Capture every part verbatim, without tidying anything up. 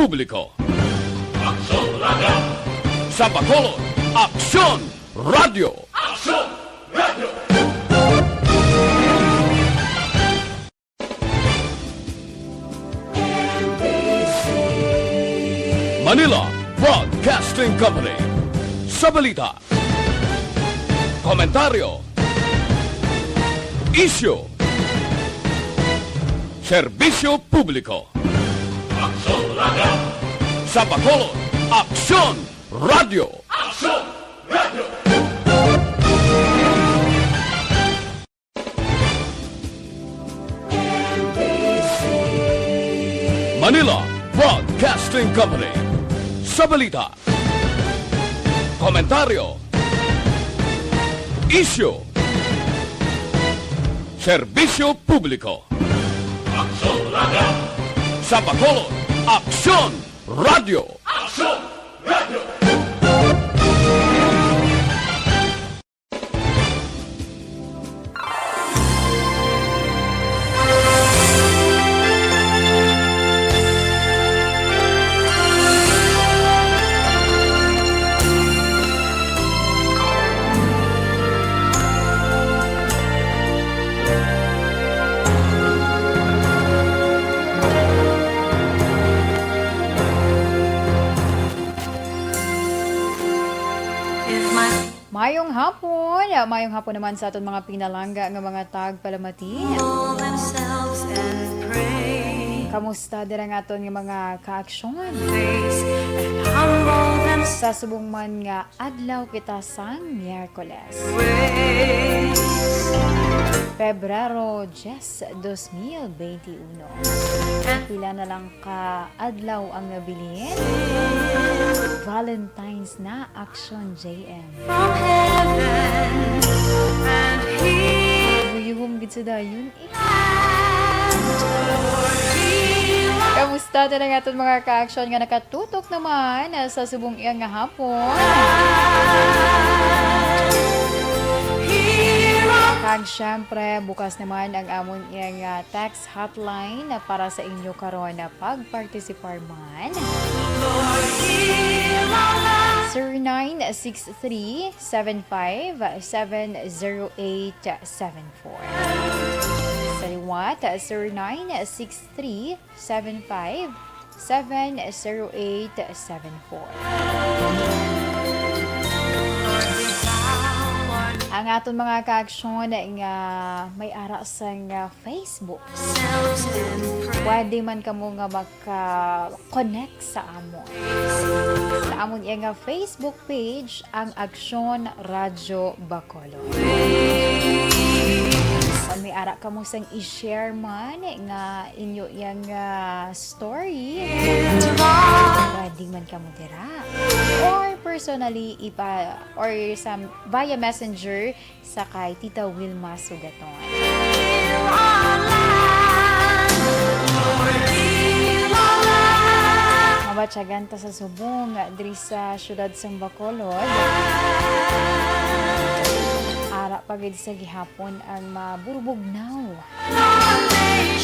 Publiko. Aksyon Radio! Sa Bacolod, Aksyon Radio! Aksyon Radio! Manila Broadcasting Company. Sa balita, komentaryo, isyu, serbisyo publiko. Aksyon Radio! Sa Bacolod, Aksyon Radio! Aksyon Radio! Manila Broadcasting Company. Sa balita, komentaryo, isyu, serbisyo publiko. Aksyon Radio! Sa Bacolod, Aksyon Radio! Aksyon Radio! If my Mayong hapon. Mayong hapon naman sa aton mga pinalangga nga mga tagpalamati. Humble themselves and pray. Kamusta dira nga aton nga mga kaaksyon? Face and humble themselves. Sa subong man nga adlaw kita sang Miyerkules. Praise. Pebrero diyes, dos mil benti uno. Pila na lang ka adlaw ang nabilin. Valentine's na, Aksyon J M. From heaven, and he Buyuhom gid sa dayon, eh. Kamusta na ang aton mga kaaksyon nga nakatutok naman, ah, sa subong iya nga hapon? Kag syempre, bukas naman ang amon iya nga text hotline na para sa inyo karon na pagpartisipar man. Zero nine six three, seven five, seven zero eight, seven four. Sa liwat, zero nine six three, seven five, seven zero eight, seven four. Ang aton mga kaaksyon nga may ara sang Facebook. Pwede man kamo nga maka-connect sa amon. Sa amon iya nga Facebook page, ang Aksyon Radyo Bacolod. Kung may ara kamo sang i-share man nga inyo iya nga story, pwede man kamo dira. Or personally, ipa-, or sa, via messenger, sa kay Tita Wilma Sugaton. Mabatyagan ta sa subong diri sa siyudad sang Bacolod. Ara pa gid sa gihapon ang maburugbugnaw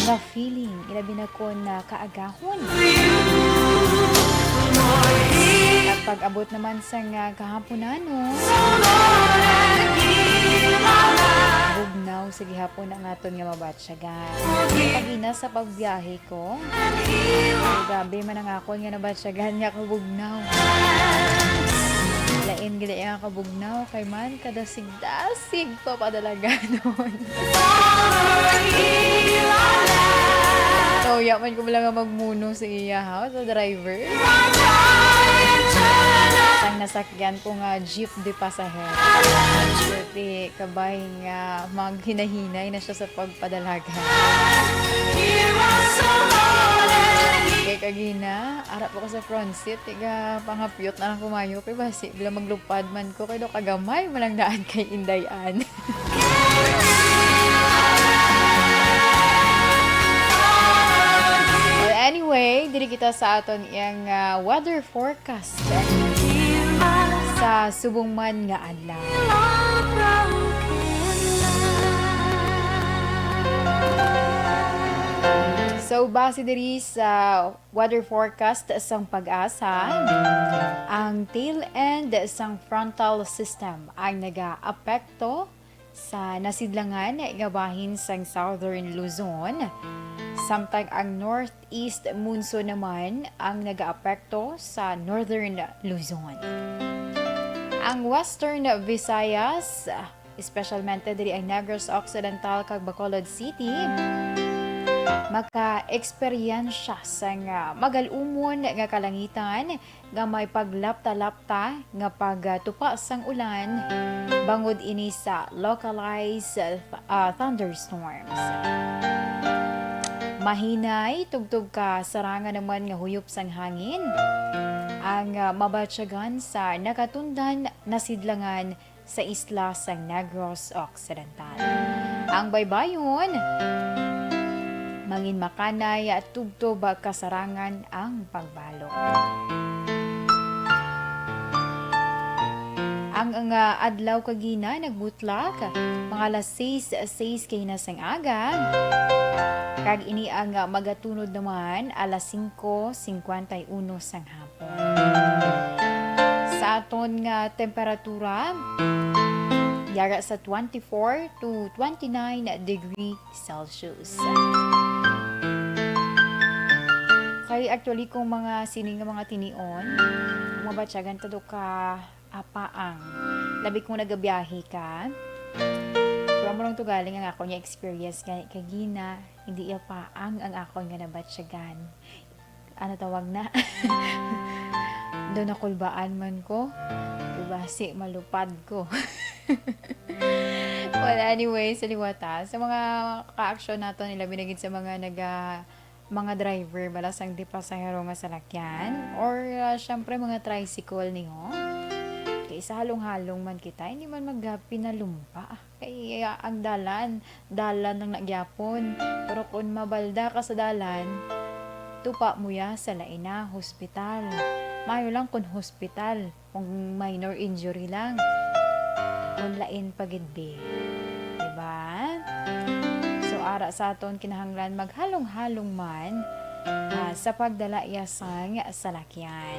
nga feeling, ilabi na kon, ah, kaagahon. Ang pag-abot naman sang, ah, kahaponan, no? Bugnaw sa gihapon ang aton nga mabatyagan. Kagina sa pagbiyahe ko, grabe man ang akon nga nabatyagan nga kabugnaw. Lain gid ang kabugnaw kay man kada sig dasig pa padalaganon. So, ya man ko lang nga magmuno sa iya, ha, sa driver. Sang nasakyan ko nga jeep de pasahero. Perti kabay nga maghinahinay na siya sa pagpadalagan. Kay kagina, ara pa ko sa front seat, tiga pangapyot na lang kumayo. Kay basi, bila maglupad man ko, kay do kagamay man ang daan kay Inday Ann. Well, anyway, diri kita sa aton iyang, ah, weather forecast sa subong man nga adlaw. So, base diri sa weather forecast sang PAGASA, ang tail end sang frontal system ang nagaapekto sa nasidlangan nga bahin sang Southern Luzon, samtang ang northeast monsoon naman ang nagaapekto sa Northern Luzon. Ang Western Visayas, espesyalmente diri ang Negros Occidental kag Bacolod City, maka-eksperyensya sang, ah, magal-umon nga kalangitan nga may paglapta-lapta nga pagtupa sang ulan, bangod ini sa localized, ah, thunderstorms. Mahinay, tubtob ka sarangan naman nga huyop sang hangin ang, ah, mabatyagan sa nakatundan nasidlangan sa isla sang Negros Occidental. Ang baybayon, mangin makanay, tubtob kasarangan ang pagbalot. Ang, ang, ah, adlaw kagina nagbutlak, mga alas sais, sais kagina sang aga. Kag ini ang, ah, magatunod naman alas singko singkwenta y uno sang hapon. Sa aton nga temperatura, yara sa twenty-four to twenty-nine degree Celsius. Kay actually, kung mga sini nga mga tinion, kung mabatyagan ta do ka apaang, labi kung nagabiyahe ka, pero mo lang to galing ang ako niya experience gani kagina, hindi apaang ang ako nga nabatyagan. Ano tawag na? Do nakulbaan man ko. Di ba? Si malupad ko. Well, anyway, sa liwata, sa mga kaaksyon naton, ilabi na gid sa mga naga-, mga driver, bala sang di pasahero nga salakyan, or, ah, syempre, mga tricycle niyo. Kay sa halong-halong man kita, hindi man magpinalumpa. Kay, ah, ang dalan, dalan lang na gyapon. Pero kung mabalda ka sa dalan, tupa mo ya sa lain na hospital. Maayo lang kung hospital, kung minor injury lang. Kung lain pa gid, be. Diba? So, ara sa aton kinahanglan maghalong-halong man, ah, sa pagdala iya sang salakyan.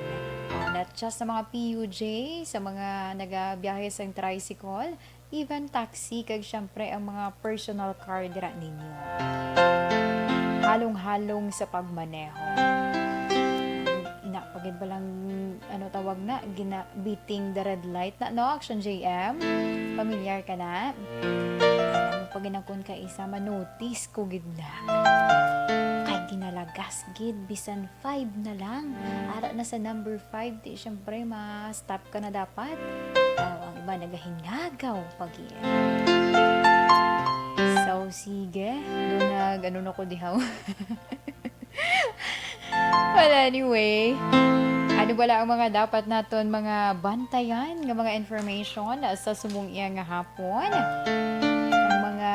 Ah, not just sa mga P U J, sa mga nagabiyahe sang tricycle, even taxi, kag syempre ang mga personal car dira ninyo. Halong-halong sa pagmaneho. Ina pa gid ba lang, ano tawag na, gina-, beating the red light na, no? Action J M? Familiar ka na? Ano pa gid ang kun ka isa, manotis ko gid na. Kay ginalagas gid, bisan five na lang. Ara na sa number five, di syempre, ma-stop ka na dapat. Aw, ang iba nagahingagaw pa gid. So, sige. Doon nag-, ano na ko dihaw. Well, anyway, ano bala ang mga dapat naton mga bantayan nga mga information sa subong iya nga hapon? Ang mga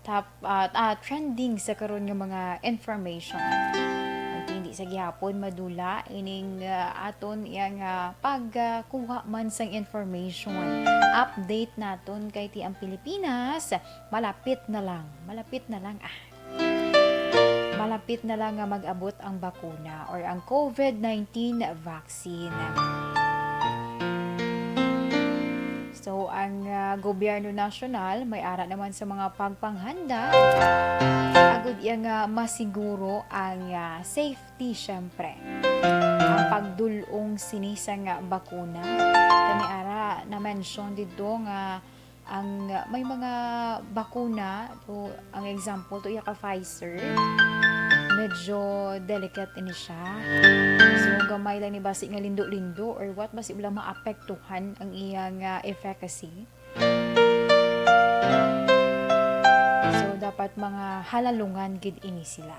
top, ah, ah, trending sa karon nga mga information. Ang hindi sa gihapon madula ining, ah, aton iya nga pagkuha man sang information. Update naton kay ti ang Pilipinas malapit na lang, malapit na lang, ah. Malapit na lang nga mag-abot ang bakuna or ang COVID nineteen vaccine. So, ang, ah, gobyerno nasyonal may ara naman sa mga pagpanghanda agud iya nga masiguro ang, ah, safety, syempre. Ang pagdul-ong sini sang bakuna. Kami ara na-mention didto nga ang, ah, may mga bakuna, to, ang example, to iya ka Pfizer, medyo delicate ini siya. So, gamay lang ni basi nga lindo-lindo or what, basi wala maapektuhan ang iyang, ah, efficacy. So, dapat mga halalungan gid ini sila.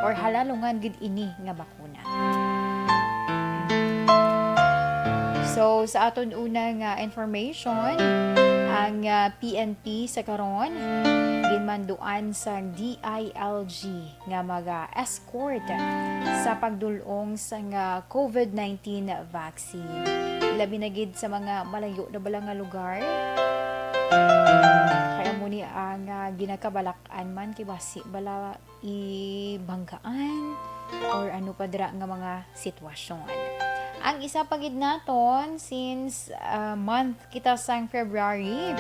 Or halalungan gid ini nga bakuna. So, sa aton una nga information, ang, ah, P N P sa karon ginmanduan sa D I L G nga maga-escort sa pagdul-ong sang COVID nineteen vaccine. Labi na gid sa mga malayo na bala nga lugar. Kaya mo ni ang, ah, ginakabalak An man kay basi bala ibanggaan or ano pa dira nga mga sitwasyon. Ang isa pa gid naton, since, ah, month kita sang February,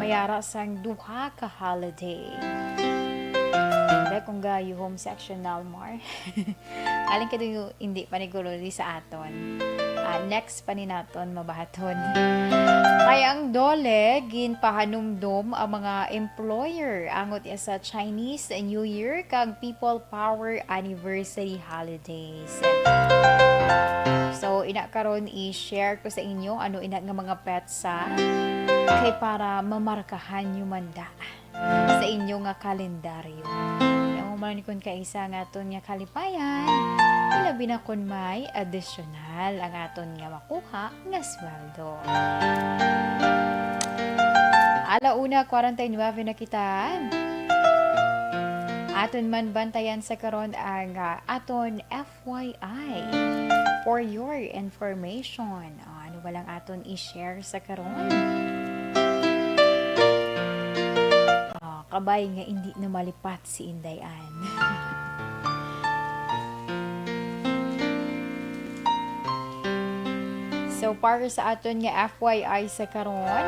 mayara sang duha ka holiday. Be, kung gayo home section, Nalmar. Alin ka do hindi pa ni Gululi sa aton? Ah, next pa ni naton mabahaton. Kay ang DOLE ginpahanumdom ang mga employer angot ya sa Chinese New Year kag People Power Anniversary Holidays. So, ina karon i-share ko sa inyo ano ina nga mga petsa kay para mamarkahan nyo man da sa inyo nga kalendaryo. Kaya mo man kun kaisa nga aton nga kalipayan, ilabi na kun may adisyonal ang aton nga makuha nga sweldo. Ala una, kwarenta y nuebe na kita. Aton man bantayan sa karon ang, ah, aton F Y I, for your information. Ah, ano ba lang aton i-share sa karon? Ah, kabay nga hindi na malipat si Inday Ann. So, para sa aton nga F Y I sa karon,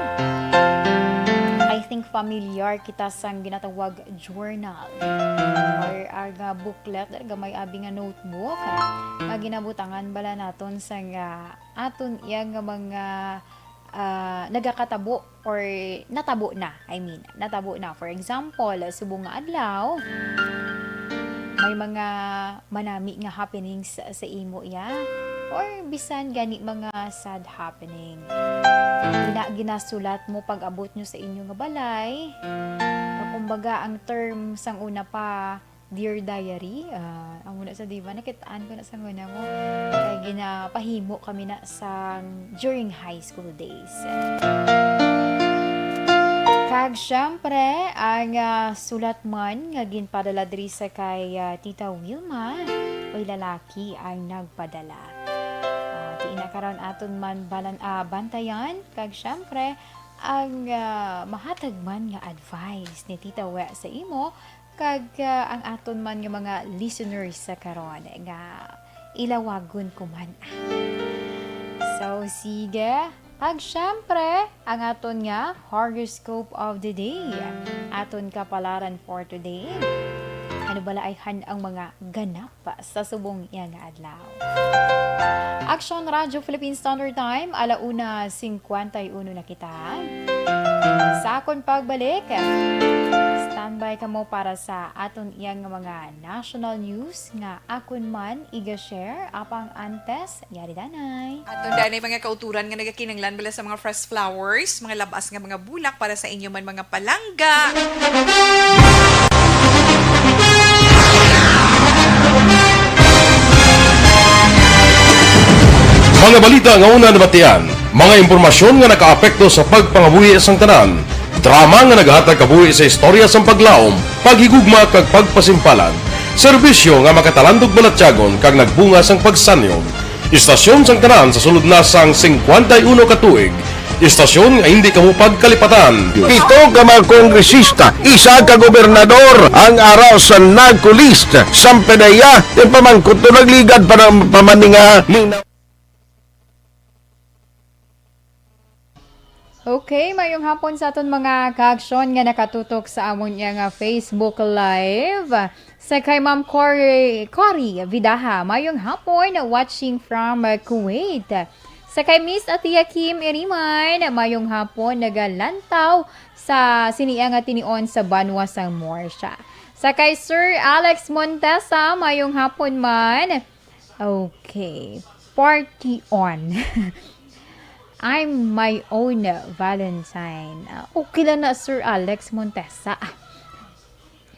I think familiar kita sang ginatawag journal or, ah, nga booklet, gamay abi nga notebook, nga ginabutangan bala naton sang, ah, aton iya nga mga, ah, nagakatabo or natabo na, I mean, natabo na. For example, subong nga adlaw, may mga manami nga happenings sa imo iya, or bisan gani mga sad happening. Ina, ginasulat mo pag-abot nyo sa inyo nga balay. Kumbaga, ang term sang una pa, Dear Diary, ah, amo na sa, di ba? Nakitaan ko na sa una mo. Kay ginapahimo kami na sang during high school days. Kag syempre, ang, ah, sulat man nga ginpadala diri sa kay, ah, Tita Wilma, may lalaki ang nagpadala. Ah, di na karon aton man balan-, ah, bantayan. Kag syempre, ang, ah, mahatag man nga advice ni Tita We sa imo, kag, ah, ang aton man nga mga listeners sa karon nga ilawagon ko man. So, sige. Kag syempre, ang aton nga horoscope of the day. Aton kapalaran for today. Ano bala ay han-, ang mga ganap pa sa subong iya nga adlaw? Action Radio Philippine Standard Time, ala una singkwenta y uno na kita. Sa akon pagbalik, standby kamo para sa aton iyang mga national news nga akon man iga-share. Apang antes, yari danay. Aton danay mga kauturan nga nagakinanglan bala sa mga fresh flowers, mga labas nga mga bulak para sa inyo man mga palangga. Mga balita nga una nabatian, mga impormasyon nga nakaapekto sa pagpangabuhi sang tanan, drama nga naghatag kabuhi sa istorya sang paglaom, paghigugma kag pagpasimpalan, serbisyo nga makatalandog balatyagon kag nagbunga sang pagsanyon. Istasyon sang tanan sa sulod na sang singkwenta y uno ka tuig. Istasyon nga hindi kamo pagkalipatan. Pito ka mga kongresista, isa ka gobernador ang ara sa NAGCO list. Sampe na iya, ti pamangkot to nagligad pa ng pamaninga ning Okay, mayong hapon sa aton mga kaaksyon nga nakatutok sa amon nga, nga Facebook Live. Sa kay Ma'am Cory, Cory Vidaha, mayong hapon, watching from, uh, Kuwait. Sa kay Miss Atia Kim Iriman, mayong hapon, nagalantaw sa sini nga tinion sa banwa sang Morsha. Sa kay Sir Alex Montesa, mayong hapon man. Okay. Party on. I'm my own Valentine. Ah, okay lang na, Sir Alex Montesa.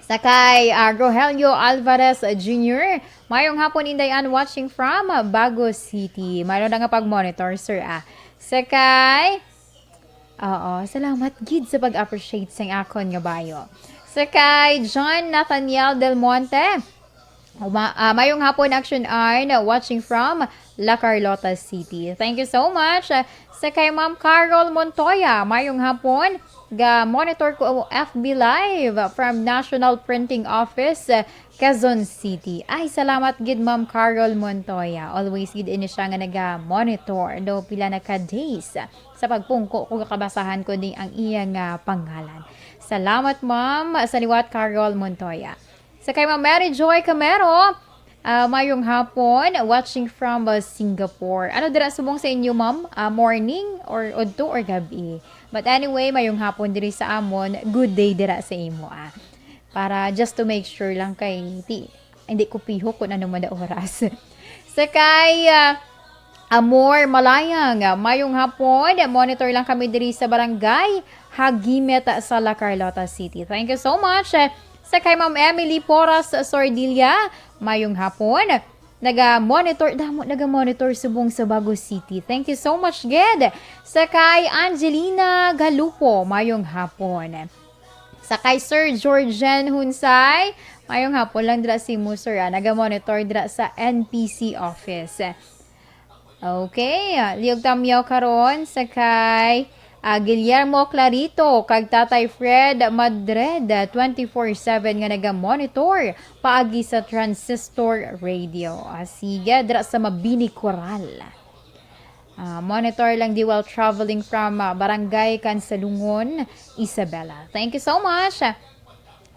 Sa kay, ah, Rogelio Alvarez Junior, mayong hapon, Inday Ann, watching from, ah, Bago City. Mayroon na nga pag-monitor, sir, ah. Sa kay, oo, salamat gid sa pag-appreciate sa akon nga bayo. Sa kay John Nathaniel Del Monte, Uma- ah, mayong hapon, Action Arn, watching from La Carlota City. Thank you so much. Ah, sa kay Ma'am Carol Montoya, mayong hapon. Ga-monitor ko F B Live from National Printing Office, ah, Quezon City. Ay, salamat gid, Ma'am Carol Montoya. Always gid ini siya nga naga-monitor do pila na ka days sa pagpungko ko, kabasahan ko ni ang iya nga pangalan. Salamat, Ma'am, sa liwat, Carol Montoya. Sa kay Ma'am Mary Joy Camero, ah, mayong hapon, watching from, uh, Singapore. Ano dira subong sa inyo, ma'am? Ah, morning or udto or gabi? But anyway, mayong hapon diri sa amon. Good day dira sa imo, ah. Para just to make sure lang kay ti, hindi ko pihok kung ano man na oras. Sa kay, ah, Amor Malayang, mayong hapon. Monitor lang kami diri sa barangay Hagimit sa La Carlota City. Thank you so much. Sa kay Ma'am Emily Poras Sordilla, mayong hapon. Naga-monitor, damo naga-monitor subong sa Bago City. Thank you so much, gid. Sa kay Angelina Galupo, mayong hapon. Sa kay Sir Georgian Hunsay, mayong hapon lang dira si mo, sir, ah. Naga-monitor dira sa N P C office. Okay, ah, liog tamyaw karon sa kay, ah, Guillermo Clarito kag Tatay Fred Madred, ah, twenty-four seven nga naga-monitor paagi sa transistor radio. Ah, sige, dira sa Mabini Coral. Ah, monitor lang di while traveling from, ah, Barangay Kansalungon, Isabela. Thank you so much.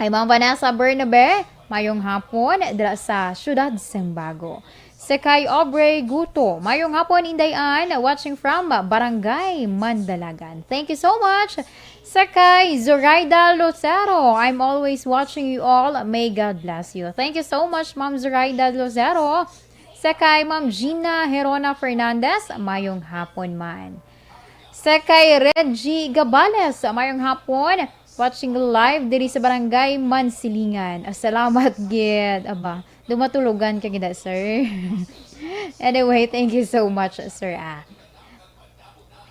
Kay Ma'am Vanessa Bernabe, mayong hapon dira sa siyudad sang Bago. Sa kay Aubrey Guto, mayong hapon, Inday Ann, watching from Barangay Mandalagan. Thank you so much. Sa kay Zoraida Lucero, I'm always watching you all. May God bless you. Thank you so much, Ma'am Zoraida Lucero. Sa kay Ma'am Gina Herona Fernandez, mayong hapon man. Sa kay Reggie Gabales, mayong hapon. Watching live diri sa Barangay Mansilingan. Ah, salamat gid. Aba, dumatulogan ka gid, sir. Anyway, thank you so much, sir, ah.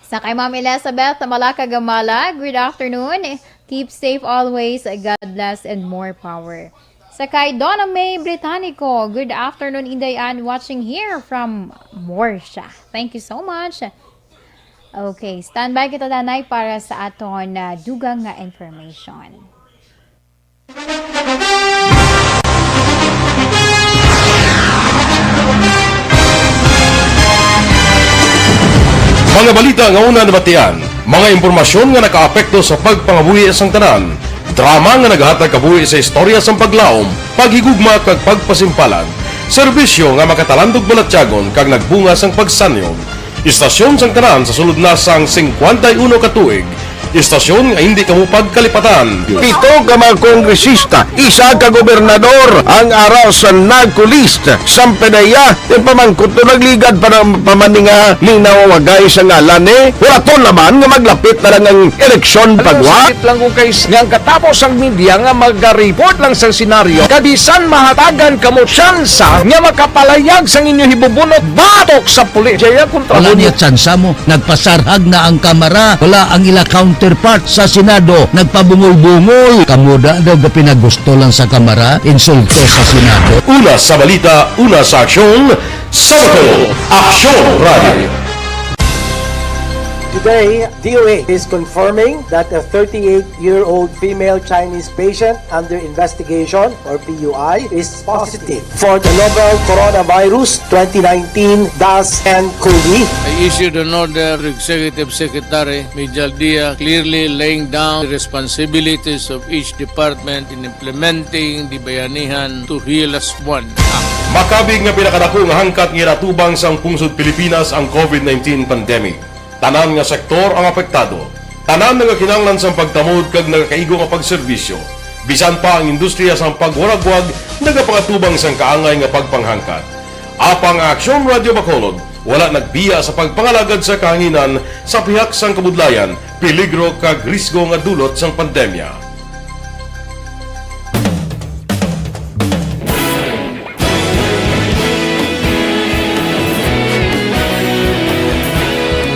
Sa kay Ma'am Elizabeth Malaka Gamala, good afternoon. Keep safe always. God bless and more power. Sa kay Donna May Británico, good afternoon, Inday Ann, watching here from Morsha. Thank you so much. Okay, standby kita, danay, para sa aton, ah, dugang nga information. Mga balita nga una nabatian, mga impormasyon nga nakaapekto sa pagpangabuhi sang tanan, drama nga naghatag kabuhi sa istorya sang paglaom, paghigugma kag pagpasimpalag, serbisyo nga makatalandog balatyagon kag nagbunga sang pagsanyon. Istasyon sang tanan sa sulod na sang singkwenta y uno ka tuig. Istasyon nga hindi kamo pagkalipatan. Pito ka mga kongresista, isa ka gobernador ang ara sa NAGCO list. Sampedeya, yung pamangkot to nagligad pa ng pamaninga linaw wagay sa ngalan eh. Wala to naman nga maglapit na lang ang eleksyon pagwa. Sakit lang kung kay nga ang katapos ang media nga mag-report lang sa senaryo. Kabisan mahatagan kamo tsansa nga makapalayag sang inyo hibubunot batok sa pulis. Jaya kontra Wala mo. Niya tsansa mo. Nagpasarhag na ang Kamara. Wala ang ila counterpart sa Senado. Nagpabungol-bungol. Kamo da daw gapinagusto lang sa Kamara. Insulto sa Senado. Una sa balita, una sa aksyon, sa Bacolod, Aksyon Radio. Today, D O A is confirming that a thirty-eight-year-old female Chinese patient under investigation, or P U I, is positive for the novel coronavirus twenty nineteen dash ten COVID. I issued an order to Executive Secretary Mijal Dia, clearly laying down the responsibilities of each department in implementing the Bayanihan to Heal As One Act. Makabig nga pinakadako nga hangkat nga ginatubang sang pungsod Pilipinas ang COVID nineteen pandemic. Tanan nga sektor ang apektado. Tanan nagakinahanglan sang pagtamod kag nagakaigo nga pagserbisyo. Bisan pa ang industriya sang pagwaragwag nagapakatubang sang kaangay nga pagpanghangkat. Apang ang Aksyon Radio Bacolod wala nagbiya sa pagpangalagad sa kahanginan sa pihak sang kabudlayan, peligro kag risgo nga dulot sang pandemya.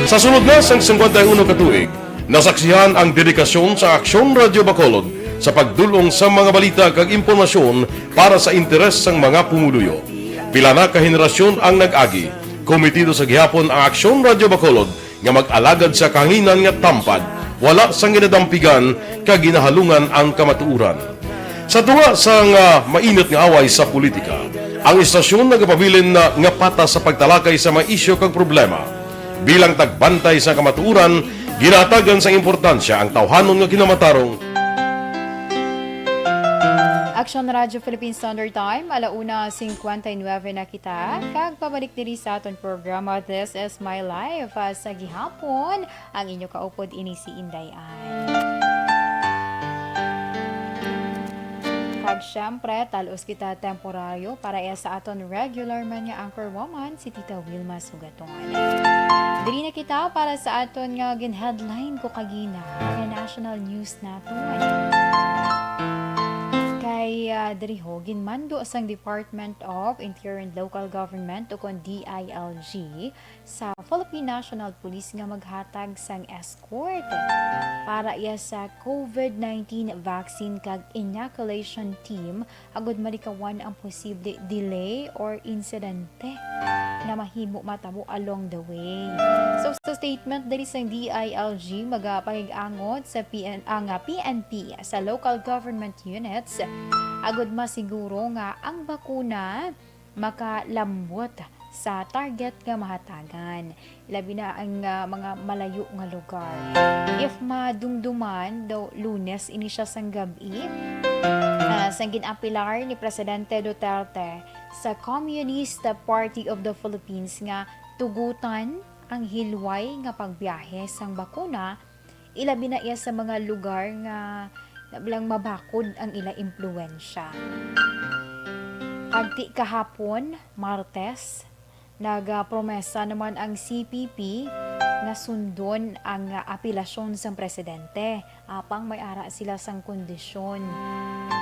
Sa sulod na sang singkwenta y uno ka tuig, nasaksihan ang dedikasyon sa Aksyon Radio Bacolod sa pagdul-ong sa mga balita kag impormasyon para sa interes sang mga pumuluyo. Pila na ka henerasyon ang nag-agi. Kometido sa gihapon ang Aksyon Radyo Bacolod nga mag-alagad sa kahanginan nga tampad, wala sang ginadampigan kag ginahalungan ang kamatuoran. Sa tunga sang, ah, mainit nga away sa politika, ang istasyon nagapabilin na nga patas sa pagtalakay sa mga isyu kag problema. Bilang tagbantay sa kamatuoran, ginatagan sang importansya ang tawhanon nga kinamatarong. Aksyon Radyo Philippine Standard Time, ala una singkwenta y nuebe na kita, kag pabalik diri sa aton programa, This is My Life. Ah, sa gihapon, ang inyo kaupod ini si Inday Ann. Kag syempre, talos kita temporaryo para iya sa aton regular man nga anchor woman, si Tita Wilma Sugaton. Diri na kita para sa aton nga gin-headline ko kagina nga national news naton. Kay, ah, diri ho, ginmando sang Department of Interior and Local Government, o kon D I L G, sa Philippine National Police nga maghatag sang escort para iya sa COVID nineteen vaccine kag inoculation team agud malikawan ang posible delay or insidente nga mahimo matabo along the way. So, sa statement diri sang D I L G, magapakig-angot sa P N, ang, ah, P N P sa local government units agud masiguro nga ang bakuna makalambot sa target nga mahatagan, ilabi na ang, ah, mga malayo nga lugar. If madumduman daw, Lunes ini siya sang gab-i, ah, sang gin-apilar ni Presidente Duterte sa Communist Party of the Philippines nga tugutan ang hilway nga pagbiyahe sang bakuna, ilabi na iya sa mga lugar nga nabilang mabakod ang ila impluwensya. Kag ti kahapon, Martes, nagapromesa naman ang C P P nga sundon ang apelasyon sang presidente, apang may ara sila sang kondisyon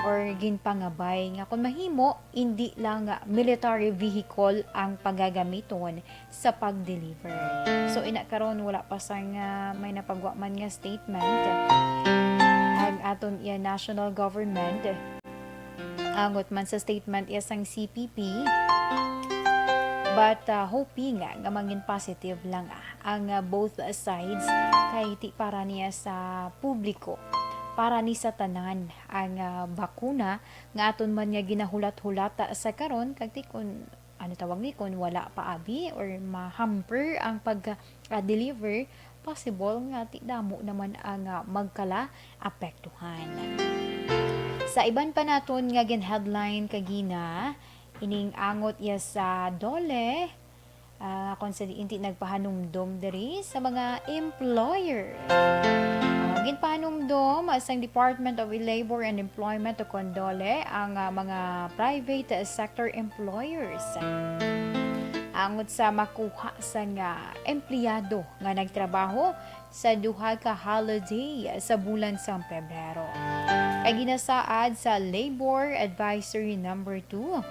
or ginpangabay nga kung mahimo, indi lang military vehicle ang pagagamiton sa pag-deliver. So, ina karon, wala pa sang, ah, may napagwa man nga statement ang aton iya national government. Angot man sa statement iya sang C P P, but, ah, hoping nga, nga mangin positive lang, ah, ang, ah, both sides, kay ti para niya sa publiko, para ni sa tanan ang, ah, bakuna nga aton man nga ginahulat-hulata sa karon, kag ti kun ano tawag ni, kun wala pa abi or ma-hamper ang pag-deliver, possible nga ti damo naman ang, ah, magkala-apektuhan. Sa iban pa naton nga gin-headline kagina, ining angot iya sa DOLE, ah, kung sa diin ti nagpahanumdom diri sa mga employer. Ah, ginpahanumdom sang Department of Labor and Employment o kon DOLE ang, ah, mga private sector employers angot sa makuha sang empleyado nga nagtrabaho sa duha ka holiday sa bulan sang Pebrero. Kay ginasaad sa Labor Advisory Number Two,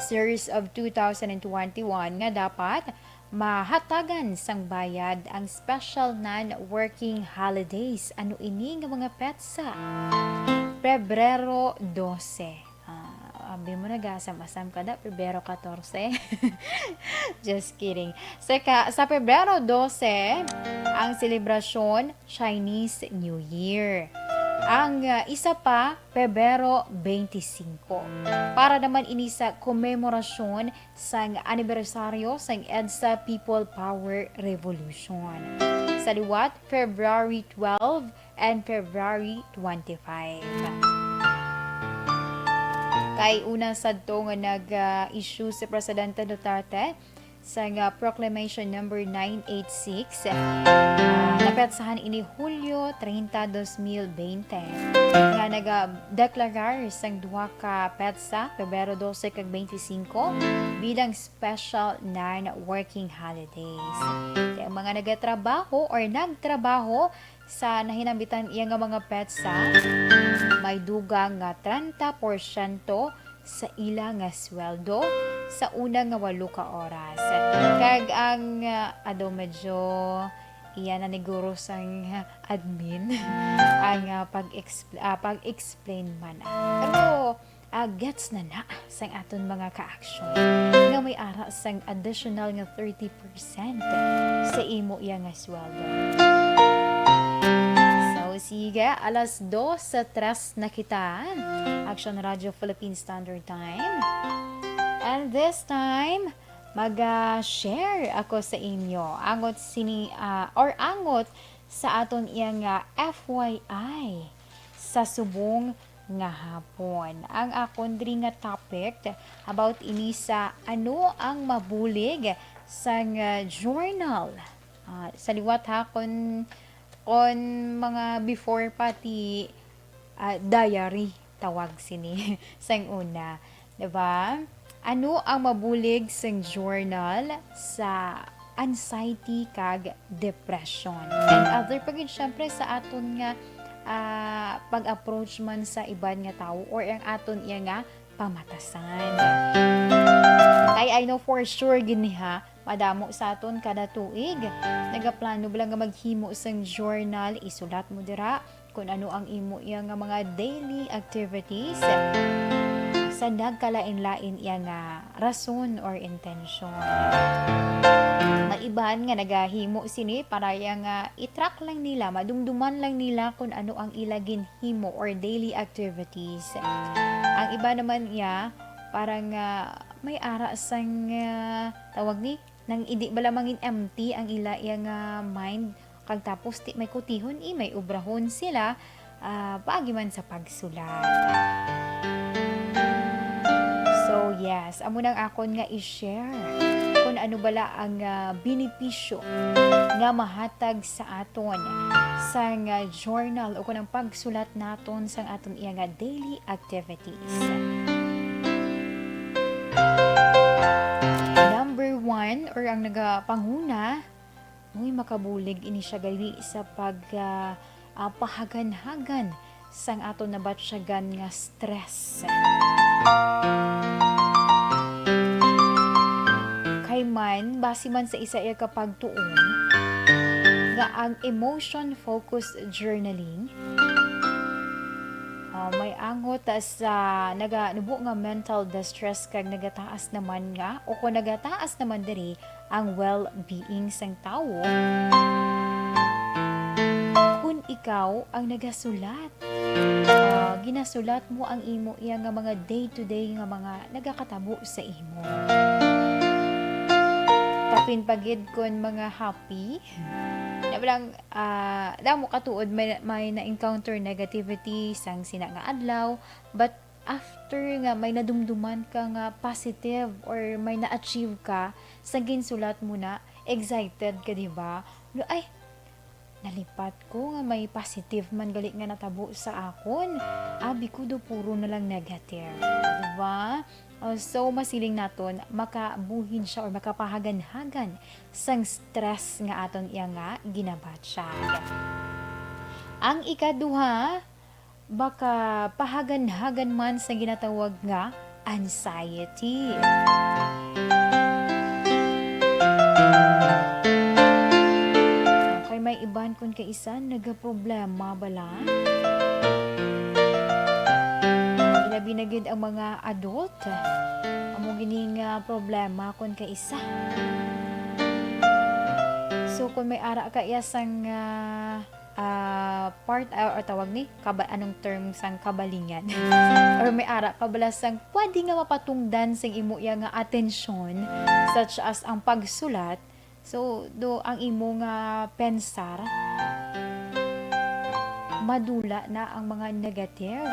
Series of two thousand twenty-one nga dapat mahatagan sang bayad ang special non-working holidays. Ano ini nga mga petsa? Pebrero dose. Ah, abi mo nagasam-asam ka da, Pebrero katorse. Just kidding. Sa ka-, sa Pebrero dose, ang selebrasyon Chinese New Year. Ang, ah, isa pa, Pebrero twenty-five. Para naman ini sa komemorasyon sang anibersaryo sang EDSA People Power Revolution. Sa liwat, February twelve and February twenty-five. Kay una sadto nga nag, ah, issue si Presidente Duterte sang, ah, Proclamation Number nine eight six, ah, napetsahan ini Hulyo treinta, dos mil bente, nga nagadeklarar sang duha ka petsa, Pebrero dose kag twenty-five, bilang special non-working holidays. Kay ang mga nagatrabaho or nagtrabaho sa nahinambitan iya nga mga petsa, may dugang nga treinta porsyento sa ila nga sweldo sa una nga walo ka oras. Kag ang, ah, ado medyo Iya na ni guro sang admin ang, ah, pag-expl-, ah, pag-explain man. Pero, ah, gets na na sang aton mga ka-action nga may ara sang additional nga thirty percent sa imo iya nga sweldo. So, sige, alas dos sa tres na kita. Action Radio Philippine Standard Time. And this time, mag-share ako sa inyo angot sini, ah, or angot sa aton iya nga F Y I sa subong nga hapon. Ang akon diri nga topic about ini sa ano ang mabulig sang, ah, journal. Ah, sa liwat ha, kon, kon mga before pa ti, ah, diary tawag sini sang una, di ba? Ano ang mabulig sang journal sa anxiety kag depression? And other pa gid, syempre, sa aton nga, ah, pag-approach man sa iban nga tawo or ang aton iya nga pamatasan. Kay I know for sure gid ni ha, madamo sa aton kada tuig nagaplano bala nga maghimo sang journal, isulat mo dira kung ano ang imo iya nga mga daily activities sa nagkalain-lain iya nga rason or intensyon. May iban nga nagahimo sini para iya nga i-track lang nila, madumduman lang nila kung ano ang ila ginhimo or daily activities. Ang iba naman iya, parang, ah, may ara sang, ah, tawag ni, nang hindi bala mangin empty ang ila iya nga mind, kag tapos ti may kutihon, i may obrahon sila, ah, paagi man sa pagsulat. So, yes, amo nang akon nga i-share kung ano bala ang, ah, benepisyo nga mahatag sa aton sang, ah, journal o kung ang pagsulat naton sang aton iya nga daily activities. Number one, or ang nagapanguna, uy, makabulig ini siya gali sa pag, ah, ah, pahaganhagan sang aton nabatyagan nga stress. Kay man, base man sa isa iya ka pagtuon, nga ang emotion-focused journaling, ah, may angot sa naganubo nga mental distress kag nagataas naman nga, o kung nagataas naman diri ang well-being sang tawo. Kung ikaw ang nagasulat, ah, ginasulat mo ang imo iya nga mga day-to-day nga mga nagakatabo sa imo. Kapin pa gid kon mga happy, na lang, ah, damo ka tuod may, may na-encounter negativity sang sina nga adlaw, but after nga may nadumduman ka nga positive or may na-achieve ka sa ginsulat mo na, excited ka, di ba? Lo, ay, nalipat ko nga may positive man gali nga natabo sa akon. Abi ko do puro na lang negative, di ba? Oh, so, masiling naton, makabuhin siya or makapahaganhagan sang stress nga aton iya nga ginabatyag. Ang ikaduha, makapahaganhagan man sa ginatawag nga anxiety. Okay, may iban kun kaisan nagaproblema bala. Ilabi na gid ang mga adult. Amo gini nga problema kun kaisa. So, kung may ara ka iya sang, ah, ah, part, ah, or tawag ni, kaba-, anong term sang kabalingan? Or may ara ka bala sang pwede nga mapatungdan sang imo iya nga atensyon, such as ang pagsulat, so, do ang imo nga pensar, madula na ang mga negative,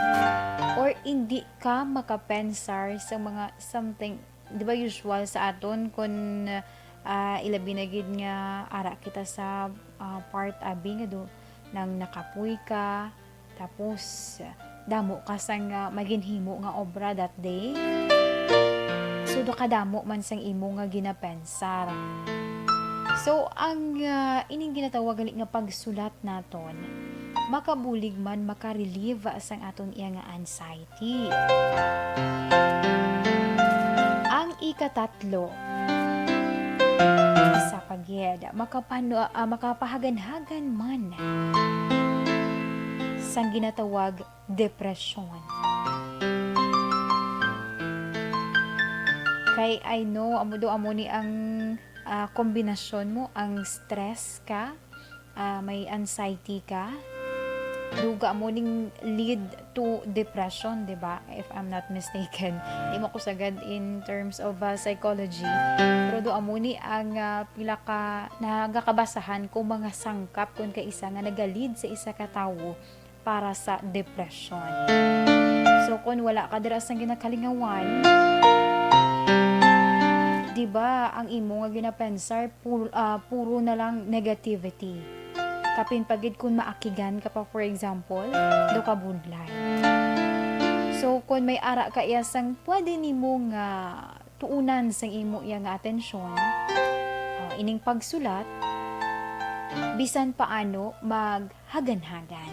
or indi ka makapensar sa mga something, di ba, usual sa aton kun, ah, ilabi na gid nga ara kita sa, ah, part abi nga do nang nakapoy ka, tapos, ah, damo ka sang, ah, maginhimo nga obra that day. So, do kadamo man sang imo nga ginapensar. So, ang, ah, ining ginatawag gali nga pagsulat naton, makabulig man, makarelieve sang aton iya nga anxiety. Ang ikatatlo, isa pa gid makapano-, ah, makapahaganhagan man sang ginatawag depresyon. Kay I know, amo do, amo ni ang, ah, kombinasyon mo, ang stress ka, ah, may anxiety ka, duga mo ning lead to depression, di ba? If I'm not mistaken. Di mo ko sagad in terms of, ah, psychology. Pero do amo ni ang, ah, pila ka nagakabasahan ko mga sangkap kun kaisa nga nagalid sa isa ka tawo para sa depression. So, kung wala ka dira sa ginakalingawan, di ba, ang imo nga ginapensar, pur-, ah, puro na lang negativity. Kapin pa gid kung maakigan ka pa, for example, do ka budlay. So, kung may ara ka iya sang pwede nimo nga tuunan sang imo iya nga atensyon, ah, ining pagsulat, bisan paano maghaganhagan.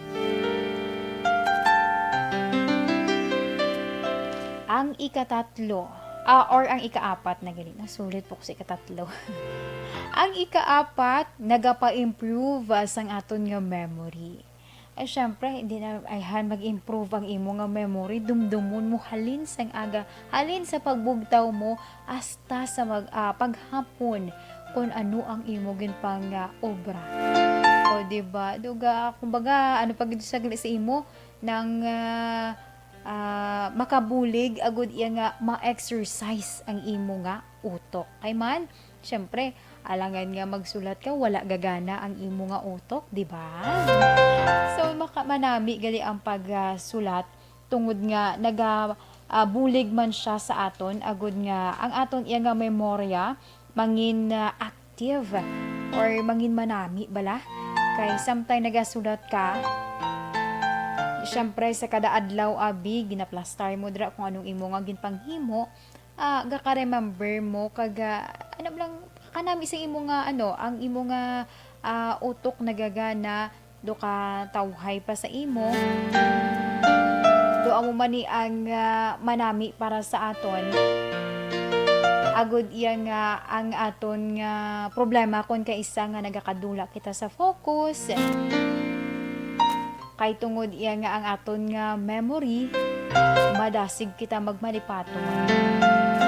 Ang ikatatlo, ah, or ang ikaapat na gali, nasulit po ko sa ikatatlo. Ang ikaapat, nagapa-improve, ah, sang aton nga memory. Ay, syempre, hindi na, ayhan, mag-improve ang imo nga memory. Dumdumon mo halin sang aga, halin sa pagbugtaw mo, hasta sa mag-, ah, paghapon, kung ano ang imo ginpang, ah, obra. O, di ba? Duga, kumbaga, ano pa gid sa, sa imo, nang, ah, ah, makabulig, agud iya nga ma-exercise ang imo nga utok. Kay man, syempre, alangan nga magsulat ka, wala gagana ang imo nga utok, di ba? So, maka-, manami gali ang pagsulat tungod nga naga-, ah, bulig man siya sa aton, agud nga ang aton iya nga memorya mangin, ah, active or mangin manami bala. Kay sometime nagasulat ka, syempre, sa kada adlaw, abi, ginaplastar mo dira kung anong imo nga ginpanghimo, ah, gaka-remember mo, kag, ah, ano lang, kanami sa imo nga, ano, ang imo nga, ah, utok nagagana, do ka tawhay pa sa imo. Do amo man ni ang, ah, manami para sa aton. Agud iya nga ang aton nga problema kon kaisa nga nagakadula kita sa focus. Kay tungod iya nga ang aton nga memory, madasig kita magmalipaton.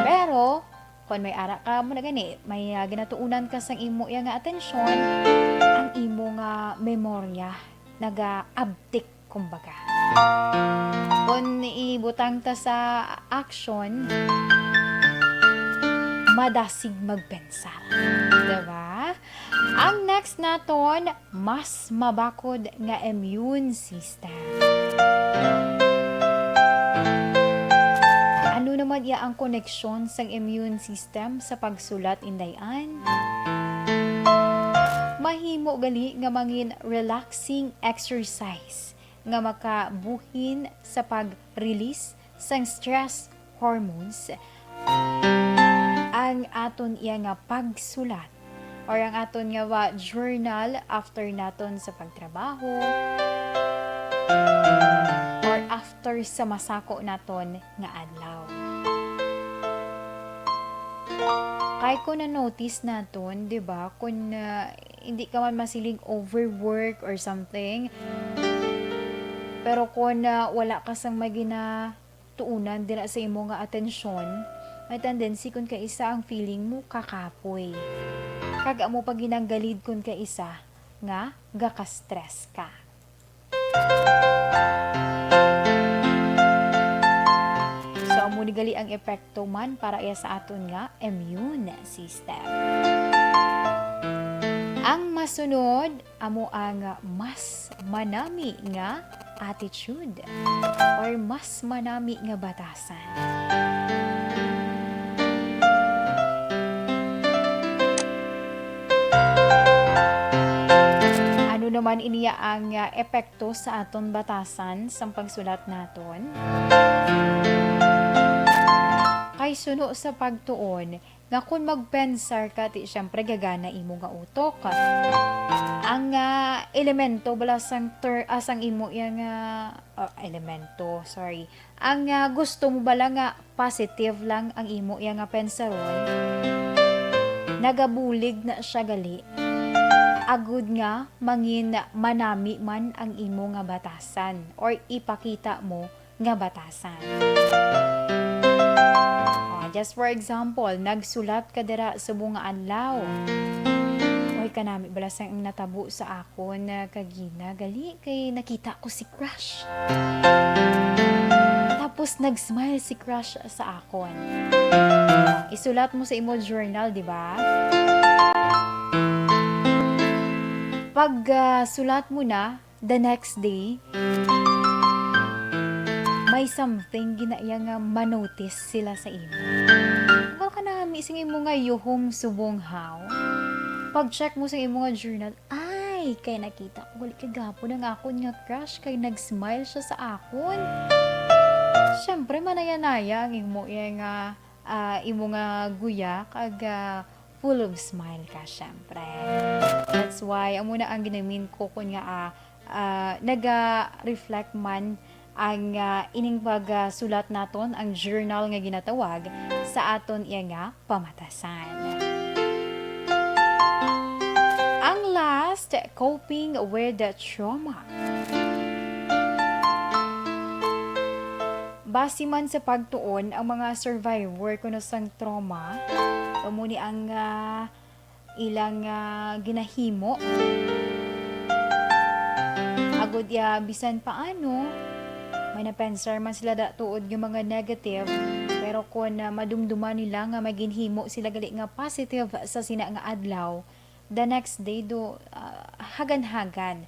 Pero, kon may ara ka, mo na gani, may, ah, ginatuunan ka sang imo iya nga atensyon, ang imo nga memorya nagaabtik, kumbaga. Kon ibutang ta sa action, madasig magpensar. Diba? Ang next naton, mas mabakod nga immune system. Ano naman iya ang koneksyon sang immune system sa pagsulat, Inday Ann? Mahimo gali nga mangin relaxing exercise nga makabuhin sa pag-release sang stress hormones ang aton iya nga pagsulat or ang aton nga wa-, journal after naton sa pagtrabaho or after sa masako naton nga adlaw. Kay kung na-notice naton, di ba, kung, ah, hindi ka man masiling overwork or something, pero kung, ah, wala ka sang may ginatuunan dira sa imo nga atensyon, may tendency kun kaisa ang feeling mo kakapoy. Kag amo pa ginanggalid kun kaisa nga gaka-stress ka. So, amo ni gali ang epekto man para iya sa aton nga immune system. Ang masunod, amo ang mas manami nga attitude or mas manami nga batasan. Ano naman iniya ang, ah, epekto sa aton batasan sang pagsulat naton? Kay suno sa pagtuon, nga kon magpensar ka, ti, siyempre, gagana imo nga utok. Ang, ah, elemento bala sang ter-, ah, sang imo iya nga, ah, elemento, sorry. Ang, ah, gusto mo bala nga positive lang ang imo iya nga pensaron? Nagabulig na siya gali. Agud nga mangin manami man ang imo nga batasan or ipakita mo nga batasan. Ah, just for example, nagsulat ka dira subong nga adlaw. Oy, kanami bala sang natabo sa akon, ah, kagina gali kay nakita ko si crush. Tapos nag-smile si crush sa akon. Ah, isulat mo sa imo journal, di ba? Pag, ah, sulat mo na, the next day, may something gina-, iya nga manotice sila sa imo. Wala ka nami sing imo nga yuhom subong haw. Pag-check mo sa imo nga journal, ay, kay nakita ko gali kagapon ang akon nga crush kay nag-smile siya sa akon. Siyempre, manaya-naya ang imo iya nga, ah, imo nga guya kag, ah, full of smile ka, syempre. That's why, amo na ang ginamin ko kun nga, ah, ah, naga-reflect man ang, ah, ining pagsulat naton, ang journal nga ginatawag, sa aton iya nga pamatasan. Ang last, coping with the trauma. Basi man sa pagtuon, ang mga survivor kuno sang trauma, amo ni ang, ah, ilang, ah, ginahimo. Agud iya, bisan paano, may napensar man sila da tuod nga mga negative, pero kon, ah, madumduman nila nga may ginhimo sila gali nga positive sa sina nga adlaw, the next day do, ah, hagan-hagan.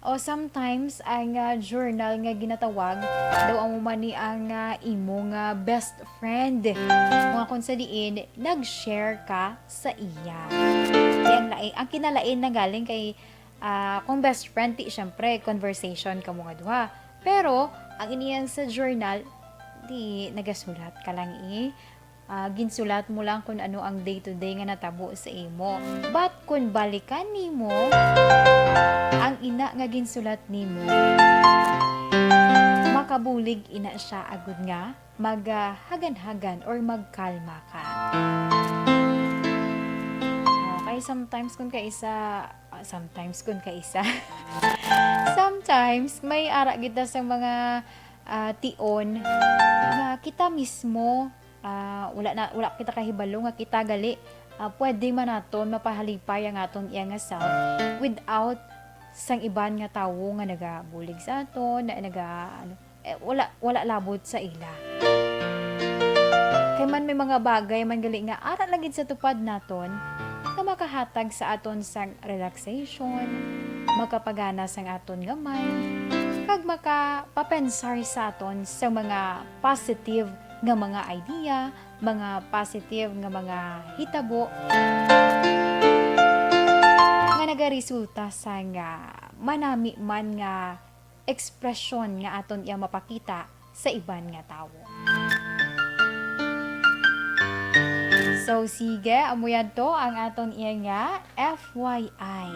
O sometimes, ang, ah, journal nga ginatawag daw amo man ni ang, ah, imo nga best friend. Mga kung sa diin, nag-share ka sa iya. Di ang lain, ang kinalain na galing kay, ah, kung best friend, ti, syempre, conversation kamo nga duha. Pero, ang iniyang sa journal, di, nagasulat ka lang, eh. Ah, ginsulat mo lang kung ano ang day-to-day nga natabo sa imo. But kung balikan nimo ang ina nga ginsulat nimo, makabulig ina siya agud nga maghagan-hagan or magkalma ka. Okay, sometimes kung kaisa, ah, sometimes kung kaisa, sometimes may ara kita sa mga, ah, tion nga kita mismo, ah, wala na, wala kita kahibalo nga kita gali, ah, pwede man naton mapahalipay ang aton iya nga self without sang iban nga tawo nga nagabulig sa aton, na naga, ano, eh, wala, wala labot sa ila. Kay man may mga bagay man gali nga ara lang gid sa tupad naton nga makahatag sa aton sang relaxation, makapagana sang aton nga mind, kag makapapensar sa aton sa mga positive nga mga idea, mga positive nga mga hitabo nga nagaresulta sang manami man nga ekspresyon nga aton iya mapakita sa iban nga tawo. So, sige, amo yadto ang aton iya nga F Y I.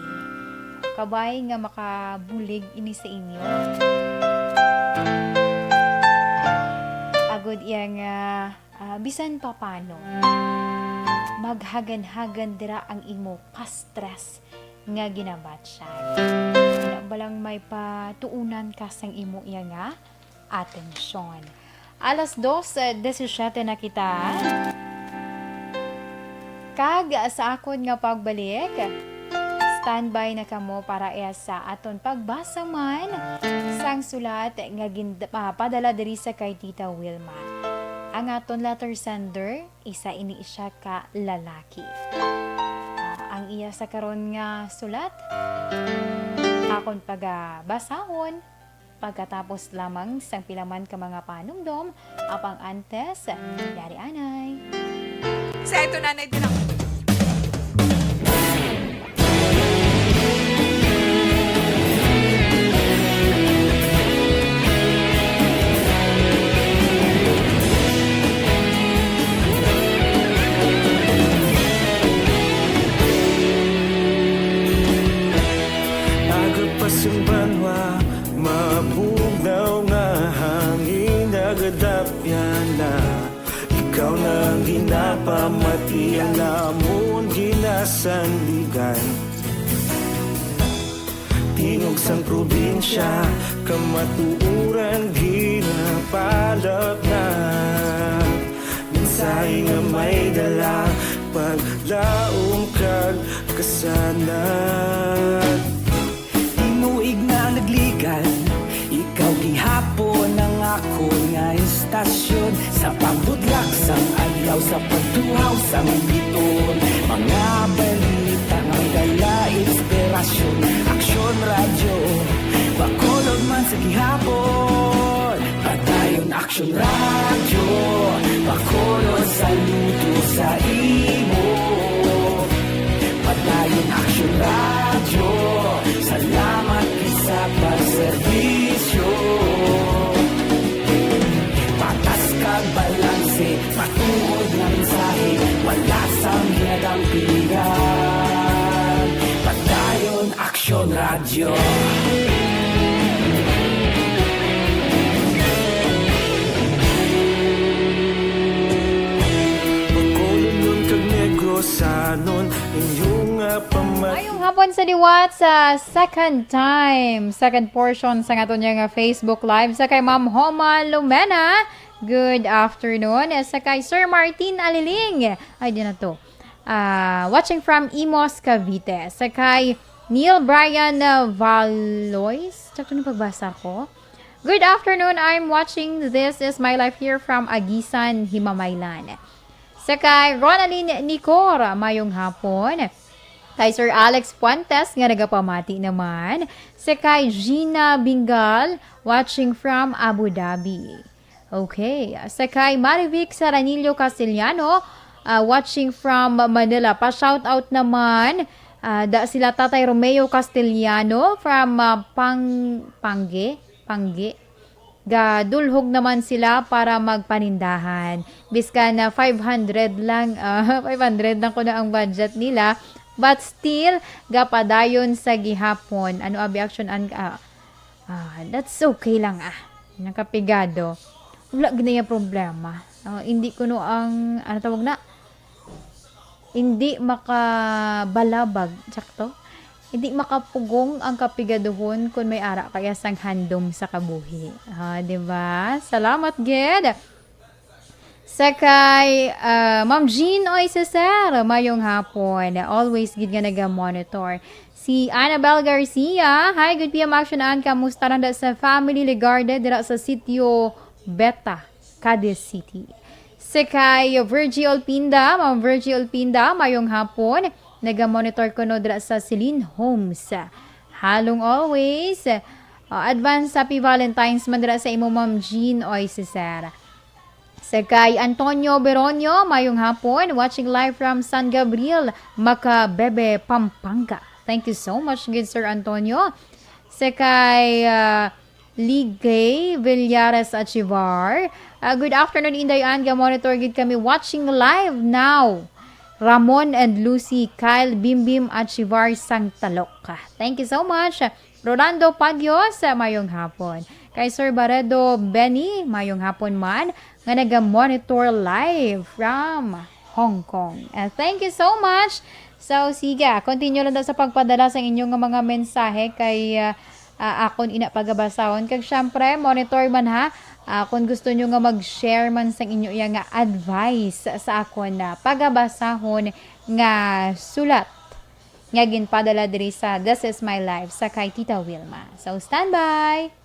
Kabay nga makabulig ini sa inyo. Agud iya nga, ah, bisan pa paano, maghagan-hagan dira ang imo ka-stress nga ginabatsyag. Wala ba lang may patuunan ka sang imo iya nga atensyon? Alas dos, eh, disisiete na kita. Kag sa akon nga pagbalik, standby na kamo para iya sa aton pagbasa man sang sulat nga gin-, ah, padala diri sa kay Tita Wilma. Ang aton letter sender, isa ini siya ka lalaki. Ah, ang iya sa karon nga sulat, akon pagabasahon pagkatapos lamang sang pila man ka mga panumdom, apang antes, yari anay. Sa ito, Nanay, tinang- Aga pa sing banwa, mabugnaw nga hangin, nagadapyan na. Ikaw na ang ginapamati, ang Sandigan. Tingog sang probinsya, kamatuoran ginapalapnag. Mensahe nga may dala, paglaom kag kasanag. Tinuig na nagligad, ikaw gihapon ang akon nga istasyon. Sa pagbudlak sang adlaw, sa pagtuhaw sang biton, mga balita nga dala inspirasyon. Aksyon Radyo, Bacolod man sa gihapon. Padayon Aksyon Radyo, Bacolod, saludo sa imo. Padayon Aksyon Radyo, salamat gid sa pagserbisyo. Patas kag balanse, matuod nga mensahe, wala sang ginadampigan. Padayon Aksyon Radyo. Bacolodnon kag Negrosanon, inyo nga pamati. Mayong hapon sa liwat sa second time, second portion sa aton nga Facebook Live, sa kay Ma'am Homa Lumena. Good afternoon. Sa kay Sir Martin Aliling. Ay, di na to. Ah, watching from Imus, Cavite. Sa kay Neil Brian, uh, Valois. Sakto ni pagbasa ko. Good afternoon. I'm watching This Is My Life here from Aguisan, Himamaylan. Sa kay Ronaldin Nicor, mayong hapon. Kay Sir Alex Fuentes nga nagapamati naman. Sa kay Gina Bingal, watching from Abu Dhabi. Okay. Sa kay Marivic Saranillo Castellano, ah, watching from Manila. Pa-shoutout naman, ah, da sila Tatay Romeo Castellano from, ah, Pang-, Pangge, Pangge. Gadulhog naman sila para magpanindahan. Biskan na five hundred lang, ah, five hundred lang kuno ang budget nila. But still, gapadayon sa gihapon. Ano abi action an-, ah, Ah, that's okay lang, ah. Nakapigado. Wala gid na iya problema. Ah, hindi kuno ang, ano tawag na? Hindi makabalabag, sakto? Hindi makapugong ang kapigaduhon kung may ara kaya sang handom sa kabuhi. Ah, di ba? Salamat gid. Sa kay, ah, Ma'am Jean Oy Cesar, mayong hapon. Always gid nga naga-monitor. Si Annabel Garcia, "Hi, good P M Action An, kamusta lang da sa family Legarde dira sa Sitio Beta, Cadiz City?" Sa kay Virgie Olpinda, Ma'am Virgie Olpinda, mayong hapon. Naga-monitor kuno dira sa Celine Homes. Halong always. Ah, advance happy Valentine's man dira sa imo, Ma'am Jean Oy Cesar. Sa kay Antonio Beronio, mayong hapon. Watching live from San Gabriel, Macabebe, Pampanga. Thank you so much, good Sir Antonio. Sa kay, ah, Ligay Villares Achivar, ah, good afternoon, Inday Ann. Ga-monitor gid kami. Watching live now. Ramon and Lucy, Kyle Bimbim Achivar, Sangtalok. Thank you so much. Rolando Padios, mayong hapon. Kay Sir Baredo Benny, mayong hapon man, nga naga-monitor live from Hong Kong. Ah, thank you so much. So, sige, ah, continue lang daw sa pagpadala sa inyong mga mensahe kay, ah, ah, akon ina pagabasahon. Kag syempre, monitor man ha, ah, kung gusto nyo nga mag-share man sang inyo iya nga advice sa akon na pagabasahon nga sulat nga ginpadala diri sa This Is My Life sa kay Tita Wilma. So, standby!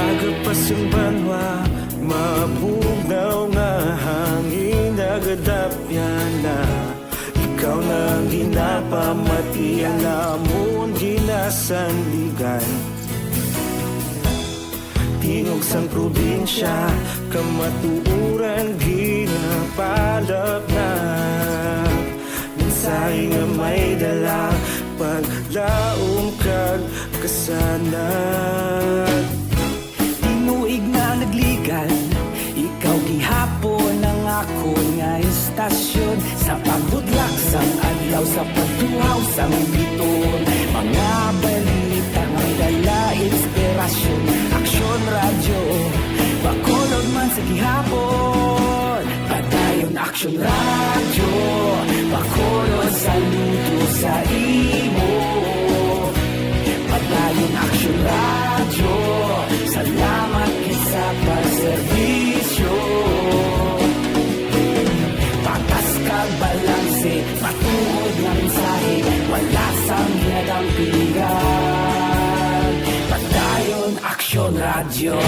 Aga pa sang banwa, mabugnaw nga hangin nagadapyan na. Ikaw na ang ginapamati, ang amon ginasandigan. Tingog sang probinsya, kamatuoran ginapalapnag. Mensahe nga may dala, paglaom kag kasanag. Tinuig na nagligad, ikaw Sa pagbutlak sang adlaw, sa pagtuhaw sang bituon, mga balita may dala inspirasyon. Aksyon Radyo, Bacolod man sa gihapon. Padayon Aksyon Radyo, Bacolod saludo sa imo. Padayon Aksyon Radyo, salamat gid sa pagserbisyo. Patas kag balanse, matuod nga mensahe, wala sang ginadampingan. Padayon Aksyon Radyo.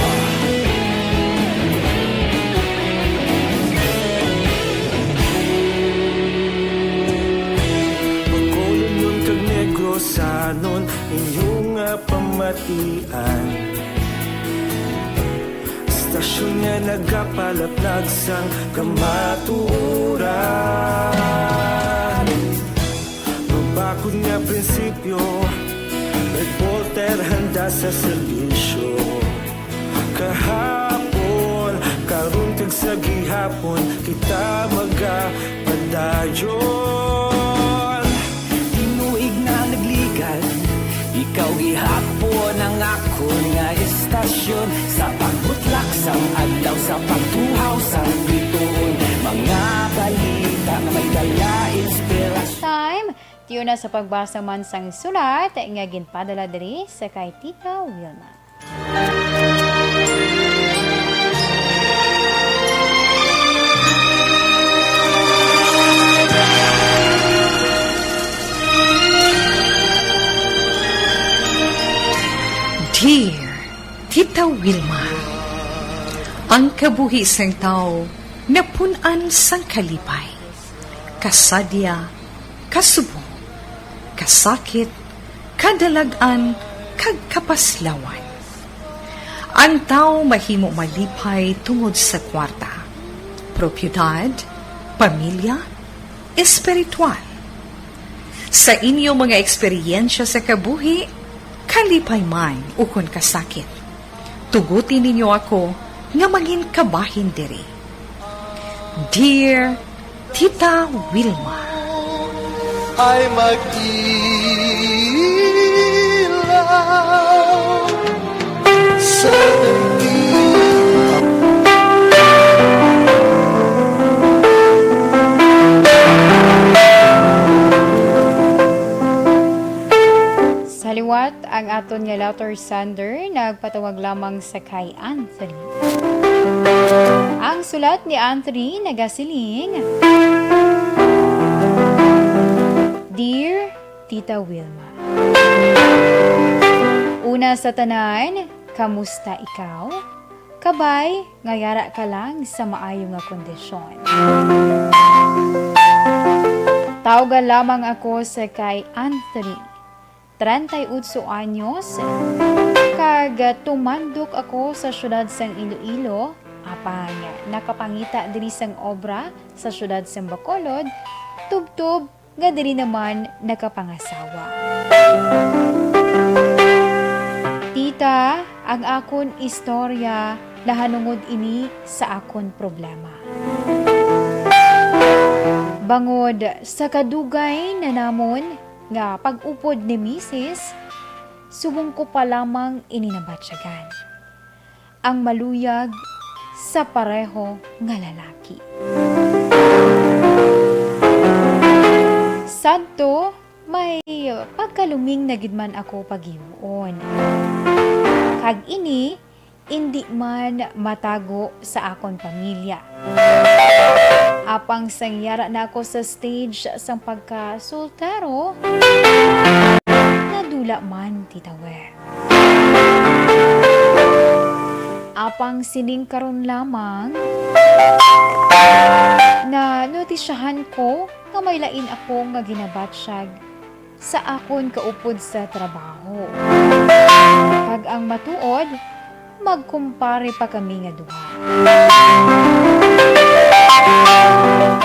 Bacolodnon kag Negrosanon, inyo nga pamatian. Istasyon nga nagapalaplag sang kamatuoran. Mabakod nga prinsipyo, reporter handa sa serbisyo. Kahapon, karon kag sa gihapon, kita magapadayon. Tinuig na nagligad, ikaw gihapon ang akon nga istasyon. Sa pagbutlak sang adlaw, sa pagtuhaw sang bituon, mga balita nga may dala inspirasyon. Time, tiyo na sa pagbasa man sang sulat nga ginpadala diri sa kay Tita Wilma. Dear Tita Wilma, ang kabuhi sang tawo napun-an sang kalipay, kasadya, kasubong, kasakit, kadalag-an, kag kapaslawan. Ang tawo mahimo malipay tungod sa kwarta, propiedad, pamilya, espiritual. Sa inyo mga eksperyensya sa kabuhi, kalipay man ukon kasakit, tuguti ninyo ako nga mangin kabahin diri. Dear Tita Wilma. Ay mag-ilaw sa daigdig. Sa liwat, ang aton nga letter sender nagpatawag lamang sa kay Anthony. Ang sulat ni Anthony nagasiling, Dear Tita Wilma, una sa tanan, kamusta ikaw? Kabay nga yara ka lang sa maayo nga kondisyon. Tawga lamang ako sa kay Anthony, treinta y ocho anyos, kag tumandok ako sa siyudad sang Iloilo, apang nakapangita diri sang obra sa siyudad sang Bacolod, tubtob nga diri naman nakapangasawa. Tita, ang akon istorya nahanungod ini sa akon problema. Bangod sa kadugay na namon nga pag-upod ni misis, subong ko pa lamang ini nabatyagan, ang maluyag sa pareho nga lalaki. Sadto, may pagkaluming na gid man ako pagihuon. Kag ini, indi man matago sa akon pamilya. Apang sang yara na ako sa stage sang pagkasoltero, nadula man, Tita Wer. Apang sining karon lamang, nanotisyahan ko nga may lain ako nga ginabatyag sa akon kaupod sa trabaho. Kag ang matuod, magkumpare pa kami nga duha.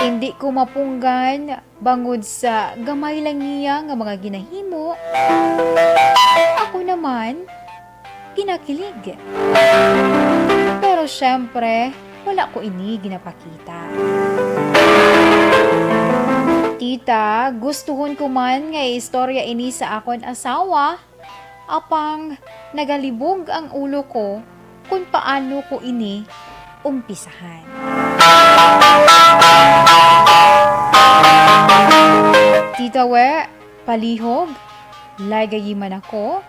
Indi ko mapunggan bangod sa gamay lang niya nga mga ginahimo. Ako naman, ginakilig. Pero syempre, wala ko ini ginapakita. Tita, gustuhon ko man nga istorya ini sa akon asawa, apang nagalibog ang ulo ko kon paano ko ini umpisahan. Tita We, palihog, lagayi man ako,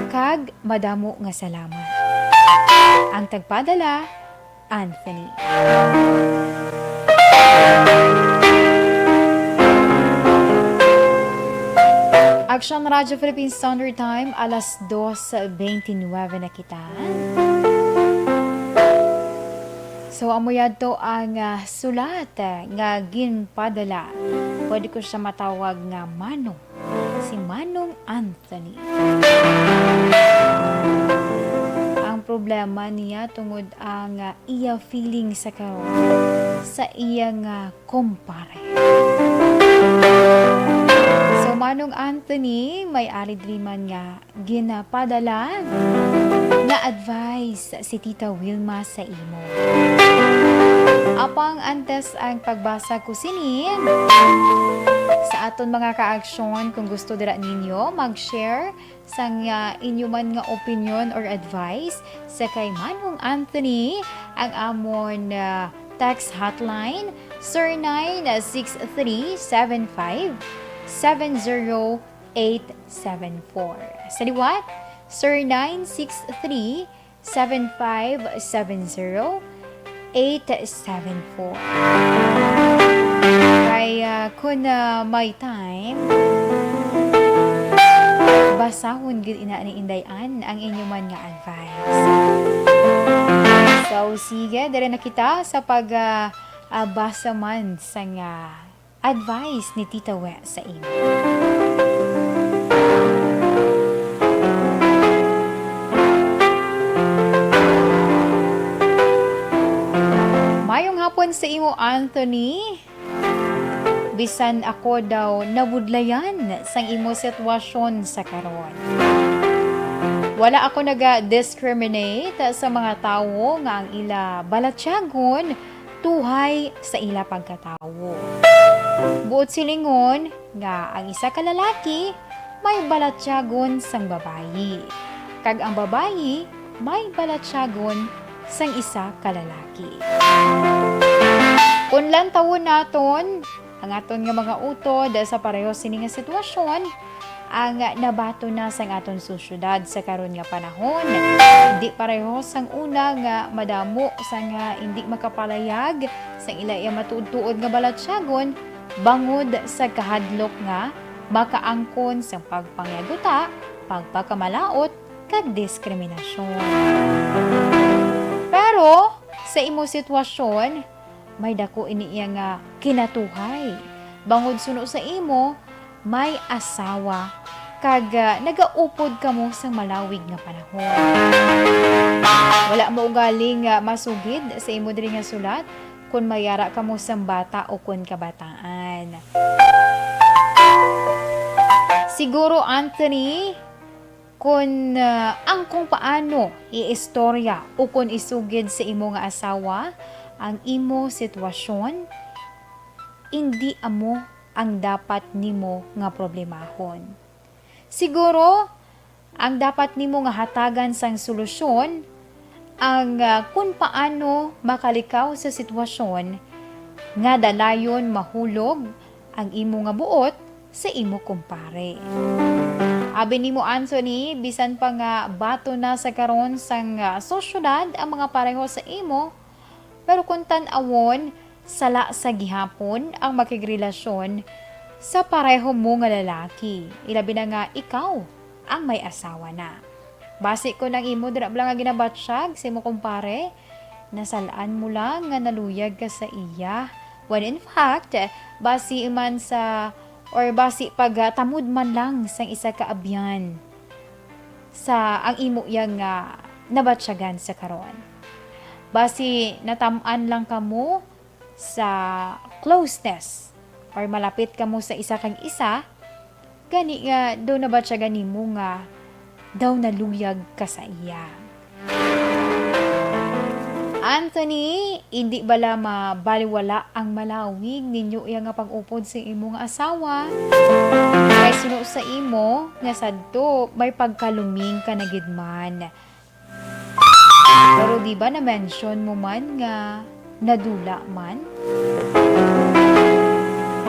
kag madamo nga salamat. Ang tagpadala, Anthony. Action Radio Philippine Standard Time, alas dos bentynwebe na kita. So, amo yadto ang, ah, sulat, ah, nga ginpadala. Pwede ko siya matawag nga Manong. Si Manong Anthony. Ang problema niya tungod ang, ah, iya feeling sa karon sa iya nga kumpare. So, Manong Anthony, may ari diri man nga ginapadala nga advice si Tita Wilma sa imo. Apang antes ang pagbasa ko sini, sa aton mga kaaksyon, kung gusto dira ninyo mag-share sang, ah, inyo man nga opinion or advice sa kay Manong Anthony, ang amon, ah, text hotline, zero nine six three seven five seven zero eight seven four. Sa liwat, zero nine six three seven five seven zero eight seven four. Kay, ah, kun, ah, may time, basahon gid ina ni Inday Ann ang inyo man nga advice. So, sige, diri na kita sa pag, ah, ah, basa man sa nga advice ni Tita We sa imo. Mayong hapon sa imo, Anthony. Bisan ako daw nabudlayan sang imo sitwasyon sa karon. Wala ako naga-discriminate sa mga tawo nga ang ila balatyagon tuhay sa ila pagkatawo. Buot silingon nga ang isa ka lalaki may balatyagon sang babayi, kag ang babayi may balatyagon sang isa ka lalaki. Kung lantawon naton ang aton nga mga utod sa pareho sini nga sitwasyon, ang nabaton na sang aton sosyedad sa karon nga panahon. Indi pareho sang una nga madamo sang, ah, indi makapalayag sang ila iya matuod-tuod nga balatyagon bangod sa kahadlok nga makaangkon sang pagpangyaguta, pagpakamalaut, kag diskriminasyon. Pero sa imo sitwasyon, may daku ini iya nga kinatuhay. Bangod suno sa imo, may asawa, kag, ah, nagaupod kamo sang malawig nga panahon. Wala mo ugaling, ah, masugid sa imo diri nga sulat kon may ara kamo sang bata o kon kabataan. Siguro, Anthony, kon, ah, ang kung paano iistorya o kon isugid sa imo nga asawa ang imo sitwasyon, indi amo ang dapat nimo nga problemahon. Siguro, ang dapat nimo nga hatagan sang solusyon ang, ah, kun paano makalikaw sa sitwasyon nga dalayon mahulog ang imo nga buot sa imo kumpare. Abi nimo, Anthony, bisan pa nga bato na sa karon sang, ah, sosyedad ang mga pareho sa imo, pero kung tan-awon, sala sa gihapon ang makigrelasyon sa pareho mo nga lalaki, ilabi na nga ikaw ang may asawa na. Basi kon ang imo dira bala nga ginabatyag sa imo kumpare, nasal-an mo lang nga naluyag ka sa iya. When in fact, basi man sa, or basi pagtamod man lang sang isa ka abyan sa ang imo iya nga nabatyagan sa karon. Basi natam-an lang kamo sa closeness or malapit kamo sa isa kag isa, gani nga daw nabatyagan nimo nga daw naluyag ka sa iya. Anthony, indi bala mabaliwala ang malawig ninyo iya nga pag-upod sa imo nga asawa? Kay suno sa imo nga sadto, may pagkaluming ka na gid man. Pero di ba na-mention mo man nga nadula man?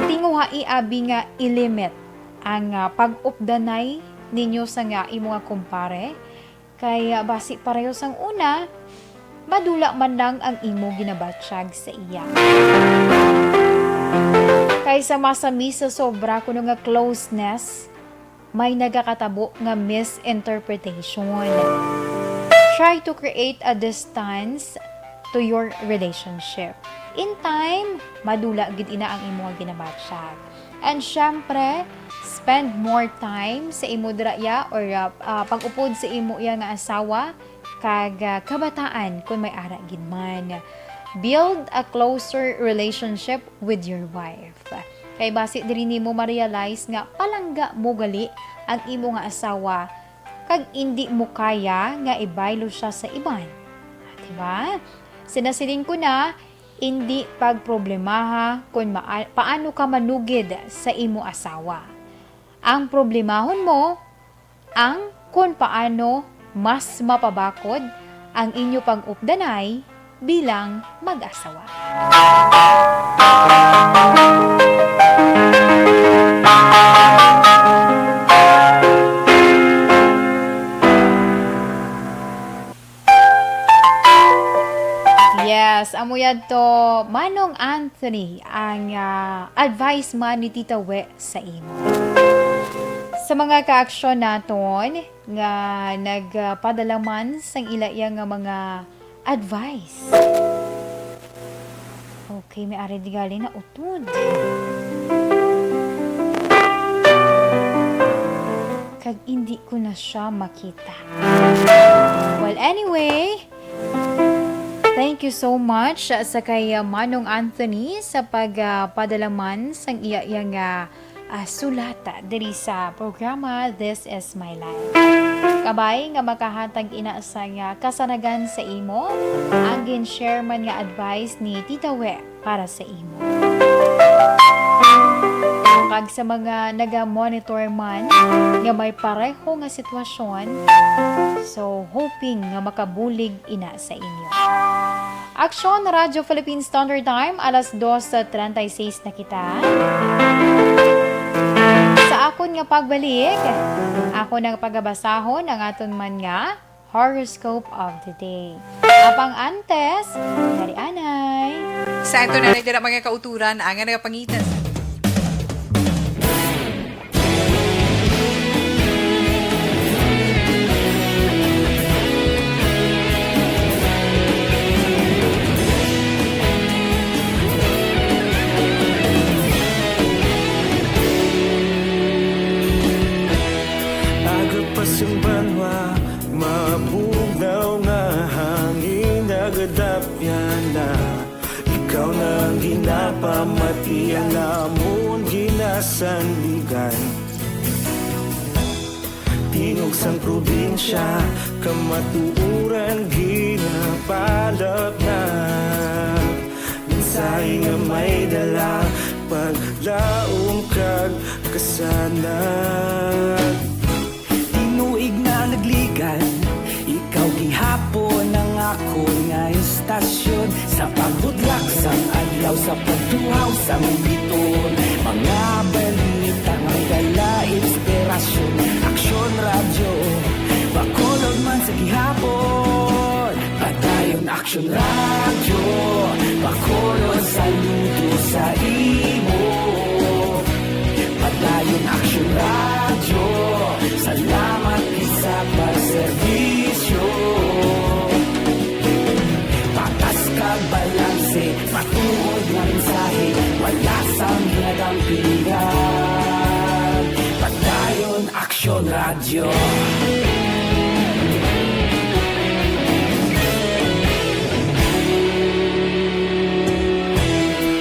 Tinguhai abi nga i-limit ang, ah, pag-updanay ninyo sa nga imo nga kumpare, kay, ah, basi pareho sang una, madula man lang ang imo ginabatyag sa iya. Kay sa masami sa sobra kuno nga closeness, may nagakatabo nga misinterpretation. Try to create a distance to your relationship. In time, madula gid ina ang imo nga ginabatyag. And syempre, spend more time sa imo dira iya or, uh, uh, pag-upod sa imo iya nga asawa kag, uh, kabataan kung may ara gid man. Build a closer relationship with your wife. Kay basi diri nimo ma-realize nga palangga mo gali ang imo nga asawa kag indi mo kaya nga ibaylo sia sa iban. Di ba? Sinasiling ko na, indi pagproblemaha kon maa-, paano ka manugid sa imo asawa. Ang problemahon mo ang kon paano mas mapabakod ang inyo pag-updanay bilang mag-asawa. Yes, amo yadto, Manong Anthony, ang, ah, advice man ni Tita We sa imo. Sa mga kaaksyon naton nga nagpadala man sang ila iya nga mga advice. Okay, may ari di gali na utod. Kag indi ko na siya makita. Well, anyway, thank you so much sa kay, uh, Manong Anthony sa pag, uh, padala man sang iya, iya nga, uh, sulata diri sa programa This Is My Life. Kabay nga makahatag ina sang, uh, kasanagan sa imo ang gin-share man nga advice ni Tita We para sa imo. Kag sa mga naga-monitor man nga may pareho nga sitwasyon, so hoping nga makabulig ina sa inyo. Aksyon Radyo Philippine Standard Time, alas dos treinta y seis na kita. Sa akon nga pagbalik, ako nang pagabasahon ang aton man nga horoscope of the day. Apang antes, yari anay. Sa ato na dira mga kauturan, ang nagapangitan. Aga pa sing banwa, mabugnaw nga hangin nagadapyan na. Ikaw na ang ginapamati, ang amon ginasandigan. Tingog sang probinsya, kamatuoran ginapalapnag. Mensahe nga may dala, paglaom kag kasanag. Tinuig na nagligan, ikaw gihapon ang akon nga estasyon. Sa pagbudlak sang adlaw, sa pagtuhaw sang biton, mga balita may dala inspirasyon. Aksyon Radyo, Bacolod man sa gihapon. Padayon Aksyon Radyo, Bacolod, saludo sa imo. Padayon Aksyon Radyo, salamat gid sa pagserbisyo. Patas kag balanse, matuod nga mensahe, wala sang ginadampingan. Padayon Aksyon Radyo.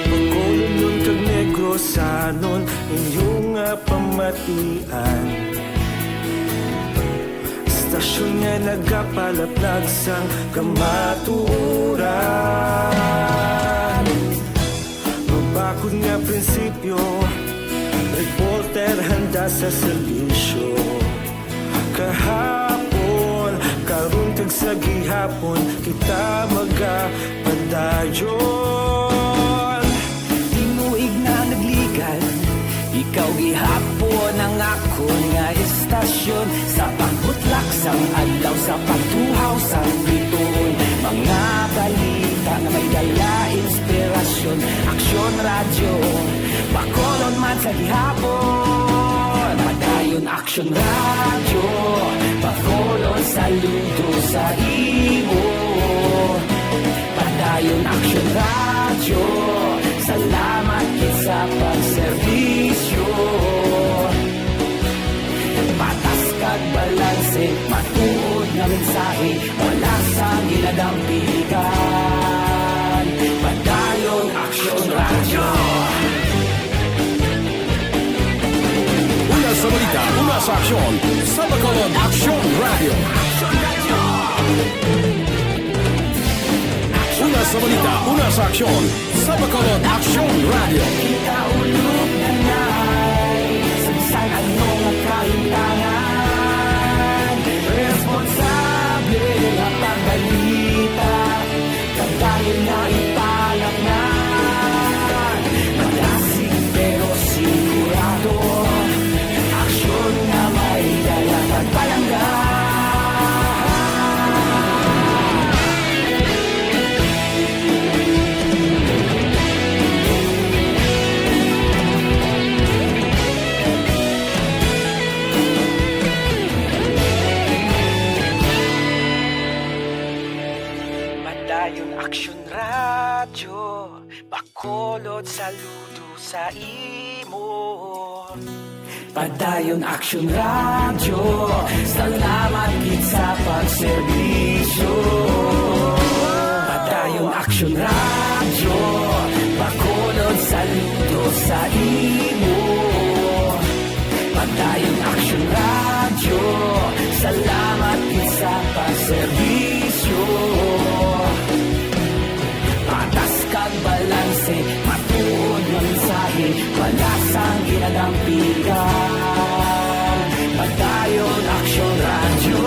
Bacolodnon kag Negrosanon, inyo nga pamatian. Istasyon nga nagapalaplag sang kamatuoran. sa serbisyo. Kahapon, karon kag sa gihapon, kita magapadayon. Tinuig na nagligad, ikaw gihapon ang akon nga estasyon. Sa pagbutlak sang adlaw, sa pagtuhaw sang bituon, mga balita nga may dala inspirasyon. Aksyon Radyo, Bacolod man sa gihapon. Padayon Aksyon Radyo, Bacolod, saludo sa imo. Padayon Aksyon Radyo, salamat gid sa pagserbisyo. Patas kag balanse, matuod nga mensahe, wala sang ginadampigan. Padayon Aksyon Radyo. Una sa balita, una sa aksyon, sa Bacolod Aksyon Radyo. Una sa balita, una sa aksyon, sa Bacolod Aksyon Radyo. Kita ulog na nay, sa bisan ano nga kahintangan, responsable nga pagbalita, kag dayon nga ipalatnan. Madasig pero sigurado, aksyon nga may dala kag palangga. Padayon Aksyon Radyo, Bacolod, saludo sa imo. Padayon Aksyon Radyo, salamat gid sa pagserbisyo. Padayon Aksyon Radyo, Bacolod, saludo sa imo. Padayon Aksyon Radyo, salamat gid sa pagserbisyo. Patas kag balanse, matuod nga mensahe, wala sang ginadampigan. Padayon Aksyon Radyo.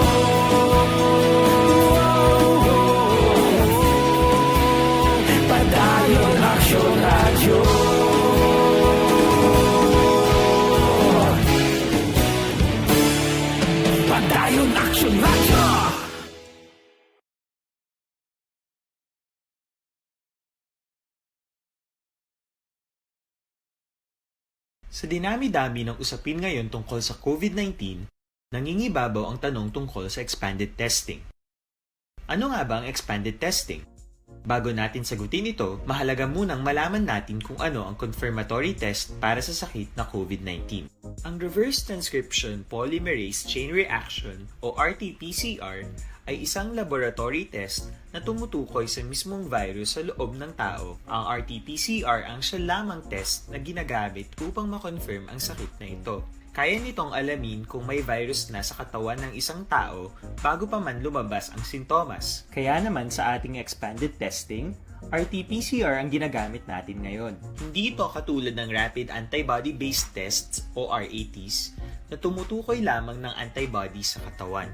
Padayon Aksyon Radyo. Padayon Aksyon Radyo. Sa dinami-dami ng usapin ngayon tungkol sa COVID nineteen, nangingibabaw ang tanong tungkol sa expanded testing. Ano nga ba ang expanded testing? Bago natin sagutin ito, mahalaga munang malaman natin kung ano ang confirmatory test para sa sakit na COVID nineteen. Ang reverse transcription polymerase chain reaction o R T P C R ay isang laboratory test na tumutukoy sa mismong virus sa loob ng tao. Ang R T P C R ang siya lamang test na ginagamit upang ma-confirm ang sakit na ito. Kaya nitong alamin kung may virus na sa katawan ng isang tao bago pa man lumabas ang sintomas. Kaya naman sa ating expanded testing, R T P C R ang ginagamit natin ngayon. Hindi ito katulad ng rapid antibody-based tests o R A Ts na tumutukoy lamang ng antibody sa katawan.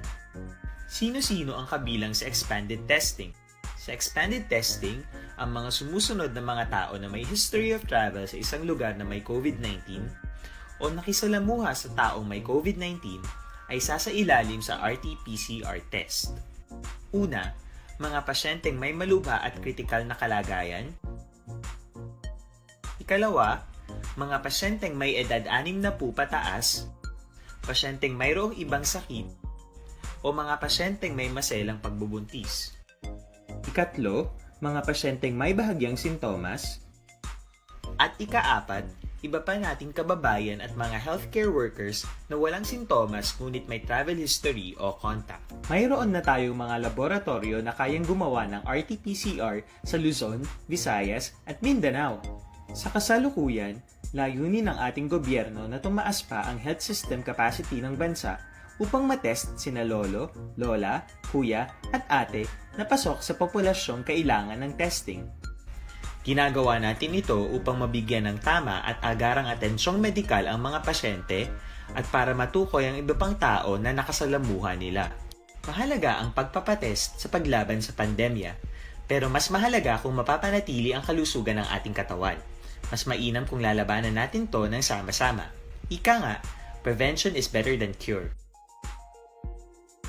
Sino-sino ang kabilang sa expanded testing? Sa expanded testing, ang mga sumusunod na mga tao na may history of travel sa isang lugar na may COVID nineteen o nakisalamuha sa taong may COVID nineteen ay sasailalim sa R T P C R test. Una, mga pasyenteng may malubha at kritikal na kalagayan. Ikalawa, mga pasyenteng may edad anim na po pataas, pasyenteng mayroong ibang sakit, o mga pasyenteng may maselang pagbubuntis. Ikatlo, mga pasyenteng may bahagyang sintomas. At ikaapat, iba pa nating kababayan at mga healthcare workers na walang sintomas ngunit may travel history o contact. Mayroon na tayong mga laboratoryo na kayang gumawa ng R T P C R sa Luzon, Visayas, at Mindanao. Sa kasalukuyan, layunin ng ating gobyerno na tumaas pa ang health system capacity ng bansa upang matest sina lolo, lola, kuya, at ate na pasok sa populasyong kailangan ng testing. Ginagawa natin ito upang mabigyan ng tama at agarang atensyong medikal ang mga pasyente at para matukoy ang iba pang tao na nakasalamuha nila. Mahalaga ang pagpapatest sa paglaban sa pandemya, pero mas mahalaga kung mapapanatili ang kalusugan ng ating katawan. Mas mainam kung lalabanan natin 'to ng sama-sama. Ika nga, prevention is better than cure.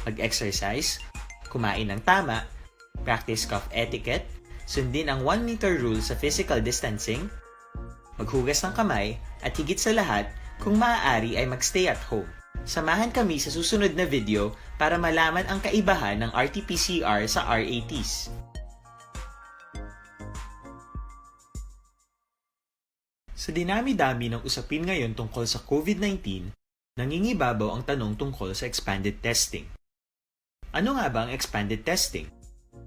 Mag-exercise, kumain ng tama, practice cough etiquette, sundin ang one meter rule sa physical distancing, maghugas ng kamay, at higit sa lahat, kung maaari ay mag-stay at home. Samahan kami sa susunod na video para malaman ang kaibahan ng R T P C R sa R A Ts. Sa dinami-dami ng usapin ngayon tungkol sa COVID nineteen, nangingibabaw ang tanong tungkol sa expanded testing. Ano nga ba ang expanded testing?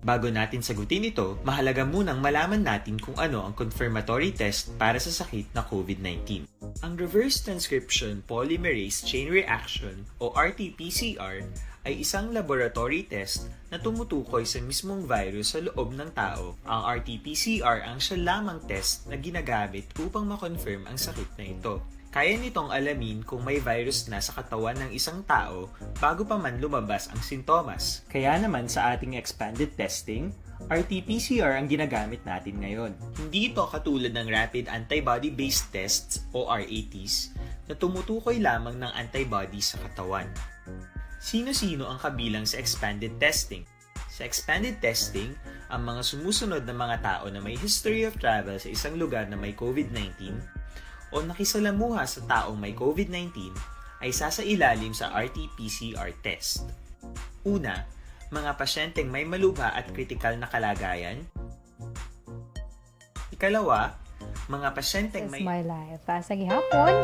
Bago natin sagutin ito, mahalaga munang malaman natin kung ano ang confirmatory test para sa sakit na COVID nineteen. Ang reverse transcription polymerase chain reaction o R T P C R ay isang laboratory test na tumutukoy sa mismong virus sa loob ng tao. Ang R T P C R ang siya lamang test na ginagamit upang ma-confirm ang sakit na ito. Kaya nitong alamin kung may virus na sa katawan ng isang tao bago pa man lumabas ang sintomas. Kaya naman sa ating expanded testing, R T P C R ang ginagamit natin ngayon. Hindi ito katulad ng rapid antibody-based tests o R A Ts na tumutukoy lamang ng antibodies sa katawan. Sino-sino ang kabilang sa expanded testing? Sa expanded testing, ang mga sumusunod na mga tao na may history of travel sa isang lugar na may COVID nineteen o nakisalamuha sa taong may COVID nineteen ay sasailalim sa R T P C R test. Una, mga pasyenteng may malubha at kritikal na kalagayan. Ikalawa, mga pasyenteng This is may my life. Ah, sa gihapon,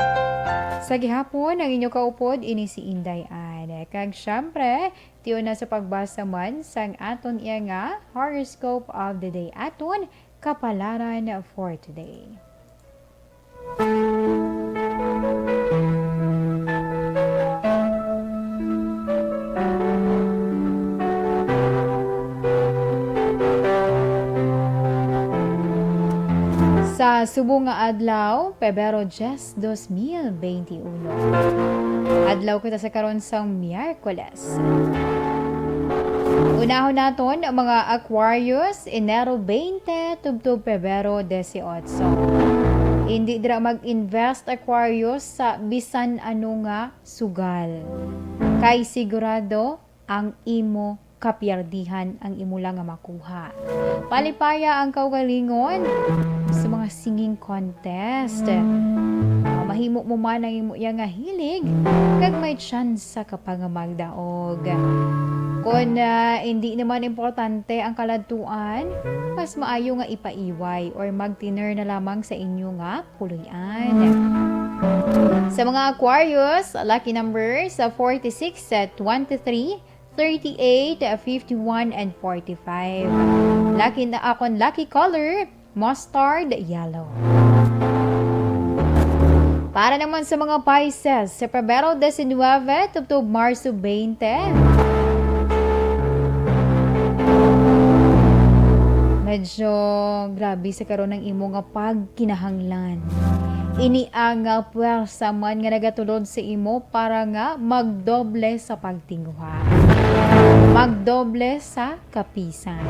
sa gihapon, ang inyo kaupod, ini si Inday Ann. Kag syempre, tiyo na sa pagbasa man sang aton iya nga horoscope of the day, aton kapalaran for today. Sa subong nga adlaw, Pebrero diyes, dos mil bente uno. Adlaw kita sa karon sang Miyerkules. Unahon naton ang mga Aquarius, Enero bente tubtob Pebrero disiotso. Indi dira mag-invest, Aquarius, sa bisan ano nga sugal, kay sigurado ang imo kapiyerdihan ang imo lang nga makuha. Palipaya ang kaugalingon sa mga singing contest. Ah, mahimo mo man ang imo iya nga hilig, kag may tsansa ka pa nga magdaog. Kon, ah, hindi naman importante ang kaladtuan, mas maayo nga ipaiway or mag-dinner na lamang sa inyo nga puloy-an. Sa mga Aquarius, lucky numbers, ah, forty-six, twenty-three, thirty-eight, fifty-one, and forty-five. Lucky na akon lucky color, mustard yellow. Para naman sa mga Pisces, sa Pebrero diecinueve tubtob Marso veinte, medyo grabe sa karon ang imo nga pagkinahanglan. Ini ang, ah, puwersa man nga nagatulod sa imo para nga magdoble sa pagtinguha, magdoble sa kapisan.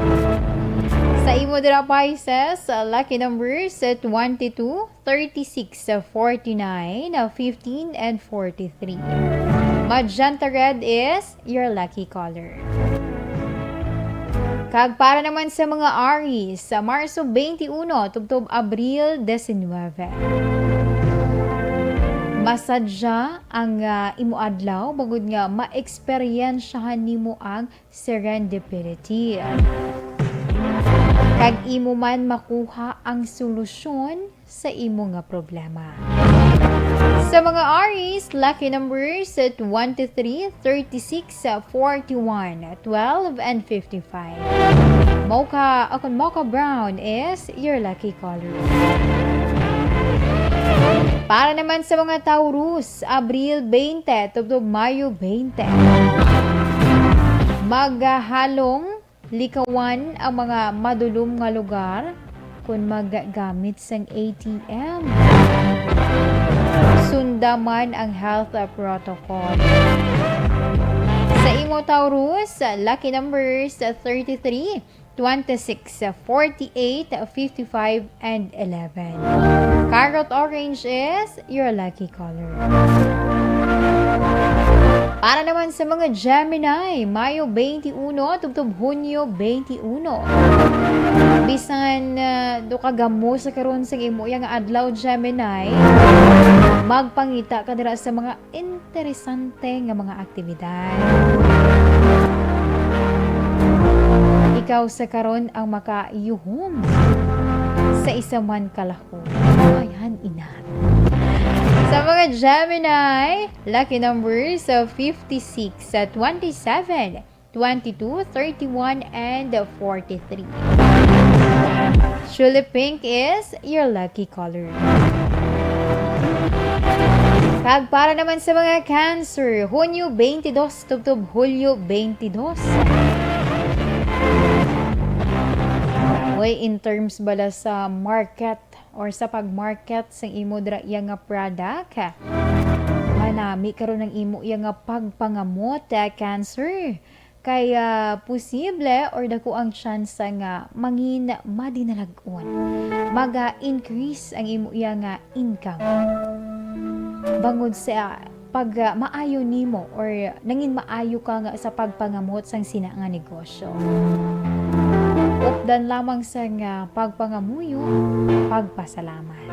Sa imo dira, Pisces, lucky numbers, twenty-two, thirty-six, forty-nine, fifteen, and forty-three. Magenta red is your lucky color. Kag para naman sa mga Aries, sa Marso twenty-one tubtob Abril diecinueve, masadya ang, ah, imo adlaw, bangod nga maeksperiensyahan nimo ang serendipity, kag imo man makuha ang solusyon sa imo nga problema. Sa mga Aries, lucky numbers, twenty-three, thirty-six, forty-one, twelve, and fifty-five. Mocha, o kon mocha brown is your lucky color. Para naman sa mga Taurus, Abril twenty tubtob Mayo twenty, maghalong likawan ang mga madulom nga lugar kon maggamit sang A T M. Sunda man ang health protocol. Sa imo, Taurus, lucky numbers thirty-three, twenty-six, forty-eight, fifty-five, and eleven. Carrot orange is your lucky color. Para naman sa mga Gemini, Mayo twenty-one tubtob Hunyo twenty-one. Bisan, ah, do ka gamo sa karon sa imo yang adlaw, Gemini, magpangita ka dira sa mga interesante nga mga aktibidad. Ikaw sa karon ang makaiyuhom sa isa man ka lahom. Ayan, ina. Sa mga Gemini, lucky numbers of fifty-six, twenty-seven, twenty-two, thirty-one, and forty-three. Tulip pink is your lucky color. Kag para naman sa mga Cancer, Hunyo twenty-two tubtob Hulyo twenty-two. Uy, in terms bala sa market or sa pag-market sang imo dira iya nga product, manami karon ang imo iya nga pagpangamot, ah, Cancer. Kay, ah, posible or dako ang tsansa nga mangin madinalag-on. Maga-increase ang imo iya nga income. Bangod sa pag, ah, maayo nimo or nangin maayo ka nga sa pagpangamot sang sina nga negosyo. Updan lamang sang, ah, pagpangamuyo, pagpasalamat.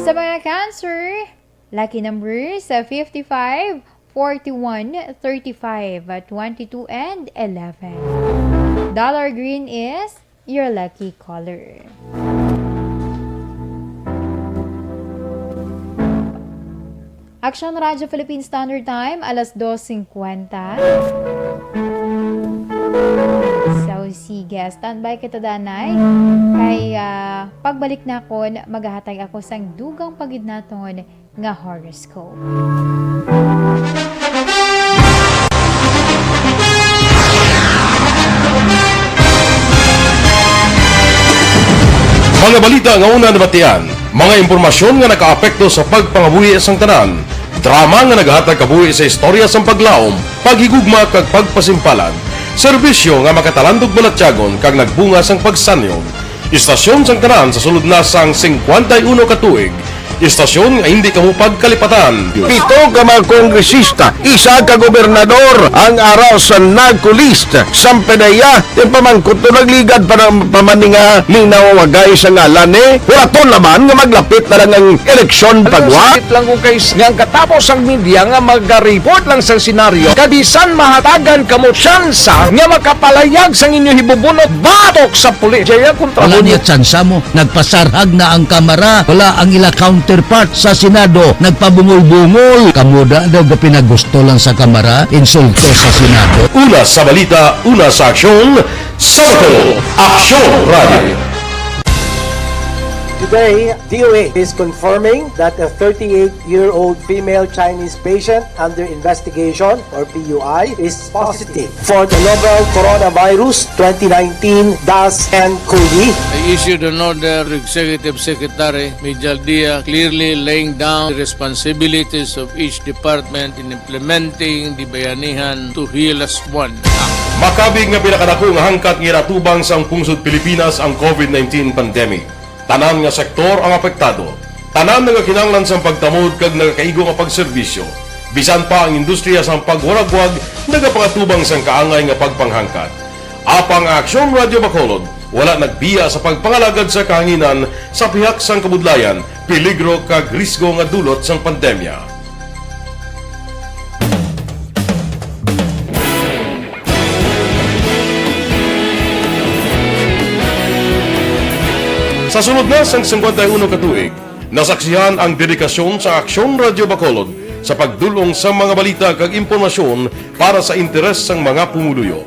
Sa mga Cancer, lucky numbers, ah, fifty-five, forty-one, thirty-five, twenty-two, and eleven. Dollar green is your lucky color. Aksyon Radyo Philippine Standard Time, alas dos cincuenta. So, sige, standby kita, danay. Kay, ah, pagbalik nakon, maghahatag ako sang dugang pagid naton nga horoscope. Mga balita nga una nabatian, mga impormasyon nga nakaapekto sa pagpangabuhi sang tanan, drama nga naghatag kabuhi sa istorya sang paglaom, paghigugma kag pagpasimpalan, serbisyo nga makatalandog balatyagon kag nagbunga sang pagsanyog. Istasyon sang tanan sa sulod na sang singkwenta y uno ka tuig. Istasyon nga hindi kamo pagkalipatan. Pito ka mga kongresista, isa ka gobernador ang ara sa NAGCO list. Sampe na iya, ti pamangkot to nagligad pa ng pamaninga minaw wagay sa ngalan ni. Huraton naman nga maglapit na lang ang eleksyon pagwa. Sakit lang ko kay nga ang katapos ang media nga magareport lang sa senaryo. Kabisan mahatagan kamo tsansa nga makapalayag sang inyo hibubunot batok sa pulis. Jaya kontra Wala mo niya niya. Tsansa mo. Nagpasarhag na ang Kamara. Wala ang ila counterpart sa Senado. Nagpabungol-bungol. Kamo da daw gapinagusto lang sa Kamara. Insulto sa Senado. Una sa balita, una sa aksyon, sa Bacolod, Aksyon Radio. Today, D O A is confirming that a thirty-eight-year-old female Chinese patient under investigation, or P U I, is positive for the novel coronavirus twenty nineteen dash ten Kuyi. I issued an order to Executive Secretary Mijal Dia, clearly laying down the responsibilities of each department in implementing the Bayanihan to Heal Us One Act. Makabig nga pinakadako nga hangkat nga ginatubang sang pungsod Pilipinas ang COVID nineteen pandemic. Tanan nga sektor ang apektado. Tanan nga kinahanglan sang pagtamod kag nagakaigo nga pagserbisyo. Bisan pa ang industriya sang pagwaragwag nagapangatubang sang kaangay nga pagpanghangkat. Apang ang Aksyon Radio Bacolod wala nagbiya sa pagpangalagad sa kahanginan sa pihak sang kabudlayan, peligro kag risgo nga dulot sang pandemya. Sa sulod na sang singkwenta y uno ka tuig, nasaksihan ang dedikasyon sa Aksyon Radio Bacolod sa pagdul-ong sa mga balita kag impormasyon para sa interes sang mga pumuluyo.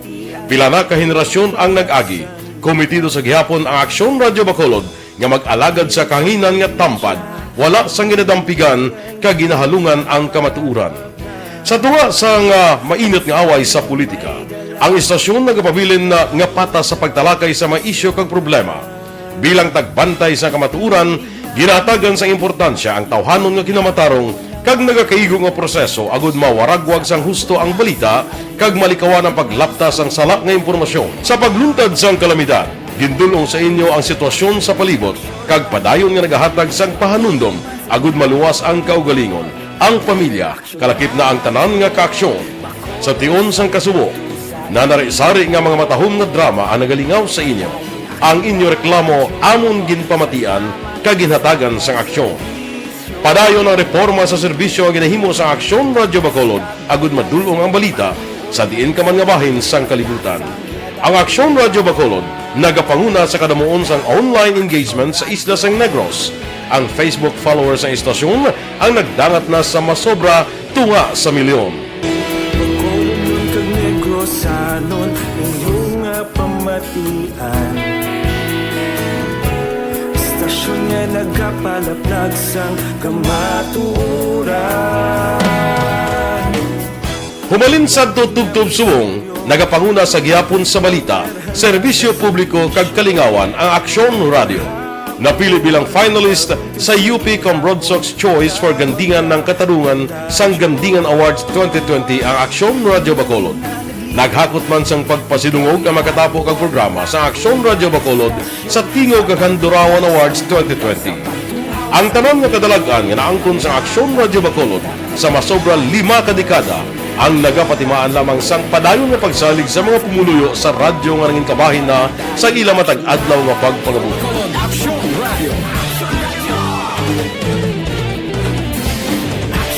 Pila na ka henerasyon ang nag-agi. Kometido sa gihapon ang Aksyon Radio Bacolod nga mag-alagad sa kahanginan nga tampad, wala sang ginadampigan kag ginahalungan ang kamatuoran. Sa tunga sang, ah, mainit nga away sa politika, ang istasyon nagapabilin na nga patas sa pagtalakay sa mga isyu kag problema. Bilang tagbantay sa kamatuoran, Ginahatagan sang importansya ang tawhanon nga kinamatarong kag nagakaigo nga proseso agud mawaragwag sang husto ang balita kag malikawan ang paglapta sang sala nga impormasyon. Sa pagluntad sang kalamidad, gindul-ong sa inyo ang sitwasyon sa palibot kag padayon nga nagahatag sang pahanumdom agud maluwas ang kaugalingon, ang pamilya, kalakip na ang tanan nga kaaksyon. Sa tion sang kasubo, nanari-sari nga mga matahom nga drama ang nagalingaw sa inyo. Ang inyo reklamo amon ginpamatian kag ginhatagan sang aksyon. Padayon ang reporma sa serbisyo nga ginahimo sang Aksyon Radyo Bacolod agud madul-ong ang balita sa diin ka man nga bahin sang kalibutan. Ang Aksyon Radyo Bacolod nagapanguna sa kadamuon sang online engagement sa isla sang Negros. Ang Facebook followers sang istasyon ang nagdangat na sa masobra tunga sa milyon. Bacolodnon kag Negrosanon, inyo nga pamatian. Istasyon nga nagapalaplag sang kamatuoran. Humalin sadto tubtob subong, nagapanguna sa gihapon sa balita, serbisyo publiko kag kalingawan ang Aksyon Radio. Napili bilang finalist sa U P Cambronsox Choice for Gandingan ng Katarungan sang Gandingan Awards twenty twenty ang Aksyon Radio Bacolod. Naghakot man sang pagpasidungog ang makatapo kag programa sa Aksyon Radio Bacolod sa Tingog kag Handurawan Awards twenty twenty. Ang tanan nga kadalag-an nga naangkon sang Aksyon Radio Bacolod sa masobra lima ka dekada ang nagapatimaan lamang sang padayon nga pagsalig sa mga pumuluyo sa radyo nga nangin kabahin na sa ila matag adlaw nga pagpangabuhi. Bacolod Aksyon Radio.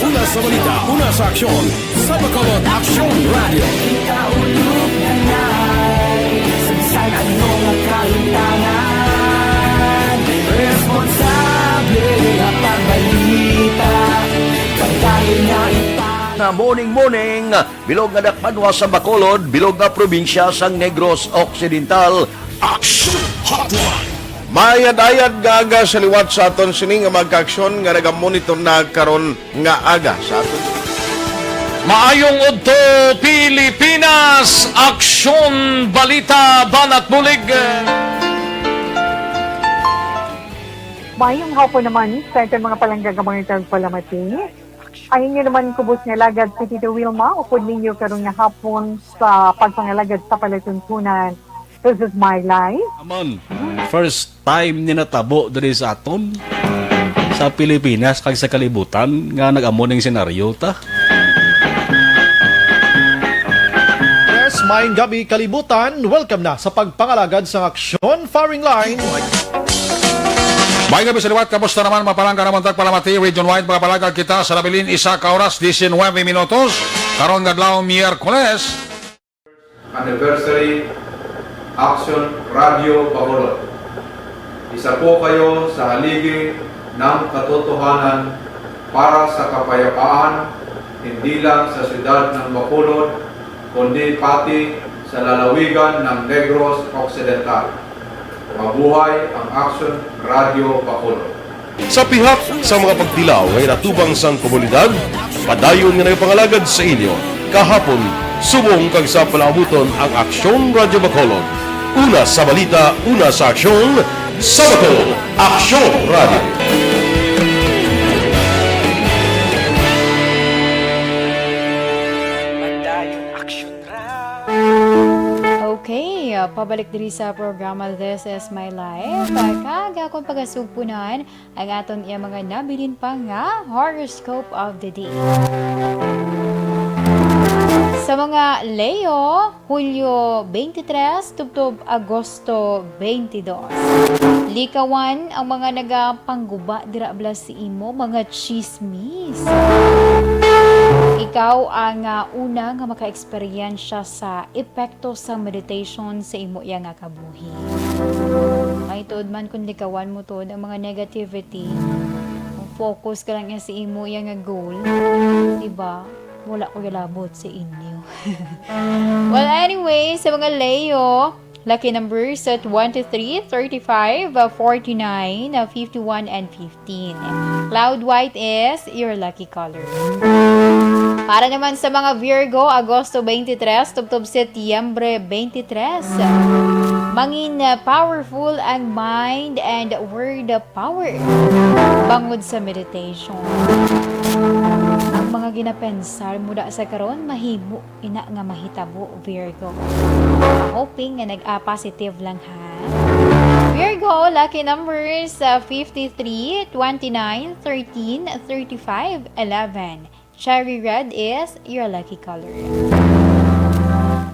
Una sa balita, una sa aksyon, sa Bacolod Aksyon Radio. Kita ulog na nai, sagsag ano nga kahitangan. Responsable nga pagbalita, pagdahil nga ita- Nga morning, morning, bilog nga dakbanwa sa Bacolod, bilog nga probinsya sang Negros Occidental. Action Hotline. Maayad-ayad nga aga sa liwat sa aton sini nga mga kaaksyon nga nagamonitor na karon nga aga sa aton. Maayong udto, Pilipinas! Aksyon, balita, banat bulig. Maayong hapon naman sa aton mga palangga nga mga tagpalamati. Ang inyo naman kubos nga alagad si Tito Wilma, upod ninyo karon nga hapon sa pagpangalagad sa palatuntunan. This is my life. Amon, first time ni natabo diri sa aton, sa Pilipinas kag sa kalibutan nga nag-amo ning senaryo ta. Yes, maayong gabi, kalibutan. Welcome na sa pagpangalagad sang aksyon, firing line. May gabi sa liwat, kamusta naman, mga palangga namon tagpalamati, region wide, mga palangga kita sa nabilin, isa ka oras, diecinuebe minutos, karon nga adlaw, Miyerkules. Anniversary, Action Radio Bacolod. Isa po kayo sa haligi ng katotohanan para sa kapayapaan, hindi lang sa siyudad ng Bacolod, kundi pati sa lalawigan ng Negros Occidental. Mabuhay ang Action Radio Bacolod. Sa pihak sa mga pagtilaw nga inatubang sang komunidad, padayon nga nagapangalagad sa inyo kahapon, subong kag sa palaabuton ang Aksyon Radyo Bacolod. Una sa balita, una sa aksyon, sa Bacolod, Aksyon Radyo. Padayon Aksyon Radyo. Okay, uh, pabalik diri sa programa This Is My Life. Uh, kag akong pagasugpunan ang aton iya mga nabilin pa nga horoscope of the day. Sa mga Leo, Hulyo twenty-three tubtob Agosto twenty-two. Likawan ang mga nagapangguba dira bala sa imo mga chismis. Ikaw ang, ah, una nga makaeksperyensya sa epekto sa meditation sa imo iya nga kabuhi. May tuod man kung likawan mo tuod ang mga negativity, kung focus ka lang sa imo iya nga goal, di ba? Wala ko yalabot sa inyo. Well, anyway, sa mga Leo, lucky numbers sa twenty-three, thirty-five, uh, forty-nine, uh, fifty-one, and fifteen. Cloud white is your lucky color. Para naman sa mga Virgo, Agosto twenty-three, tubtob Setyembre twenty-three. Mangin, uh, powerful ang mind and word power bangod sa meditation. Ang mga ginapensar mo da sa karon mahimo ina nga mahitabo, Virgo. Hoping nga nag-, ah, positive lang, ha. Virgo, lucky numbers, uh, fifty-three, twenty-nine, thirteen, thirty-five, eleven. Cherry red is your lucky color.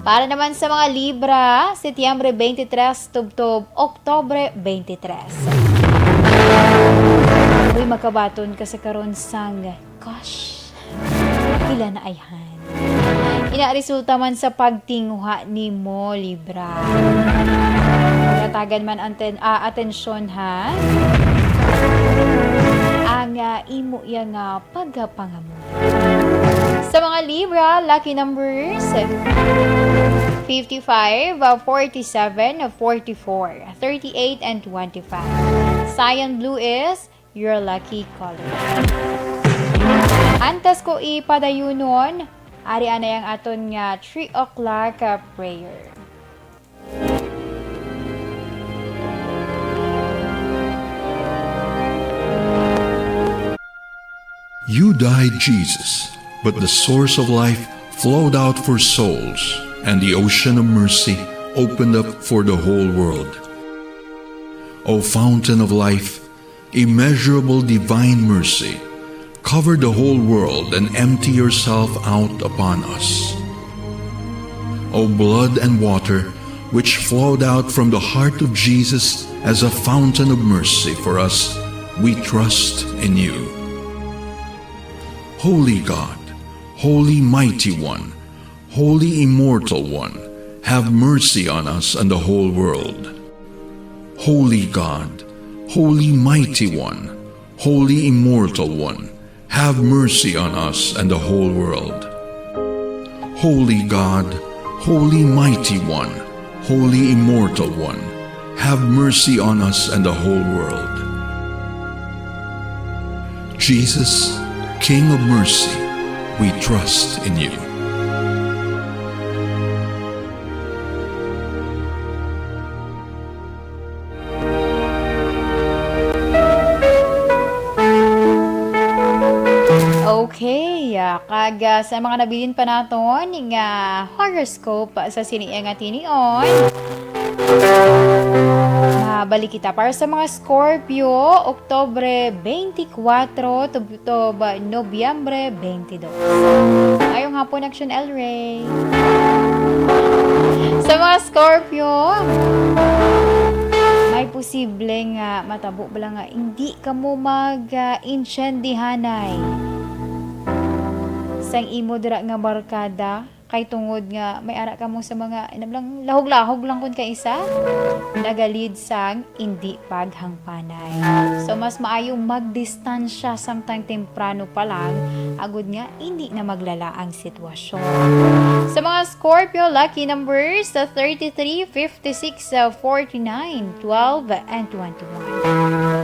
Para naman sa mga Libra, Setyembre twenty-three tubtob Oktubre twenty-three. Uy, makabaton ka sa karon sang gosh, pila na ayhan. Ina resulta man sa pagtinguha nimo, Libra. Pagatagan man ang ten-, ah, atensyon, ha? Ang, ah, imo iya nga pagpangamuyo. Sa mga Libra, lucky numbers, fifty-five, uh, forty-seven, uh, forty-four, thirty-eight, and twenty-five. Cyan blue is your lucky color. Antes ko ipadayunon, ari anay ang aton nga three o'clock, uh, prayer. You died, Jesus, but the source of life flowed out for souls, and the ocean of mercy opened up for the whole world. O fountain of life, immeasurable divine mercy, cover the whole world and empty yourself out upon us. O blood and water, which flowed out from the heart of Jesus as a fountain of mercy for us, we trust in you. Holy God, Holy Mighty One, Holy Immortal One, have mercy on us and the whole world. Holy God, Holy Mighty One, Holy Immortal One, have mercy on us and the whole world. Holy God, Holy Mighty One, Holy Immortal One, have mercy on us and the whole world. Jesus, King of mercy, we trust in you. Okay, ah, kag, ah, sa mga nabilin pa naton nga horoscope sa sini nga tinion, mabalik kita para sa mga Scorpio, Oktubre twenty-four, tub-, Tob, Nobyembre twenty-two. Maayong hapon, Action El Rey. Sa mga Scorpio, may posible nga matabo bala nga hindi kamo mag, ah, intsendihanay sang imo dira nga barkada. Kay tungod nga may ara kamo sa mga, inam lang, lahog-lahog lang kun kaisa, nagalid sang indi paghangpanay. So, mas maayo magdistansya samtang temprano pa lang, agud nga indi na maglala ang sitwasyon. Sa mga Scorpio, lucky numbers sa thirty-three, fifty-six, forty-nine, twelve, and twenty-one.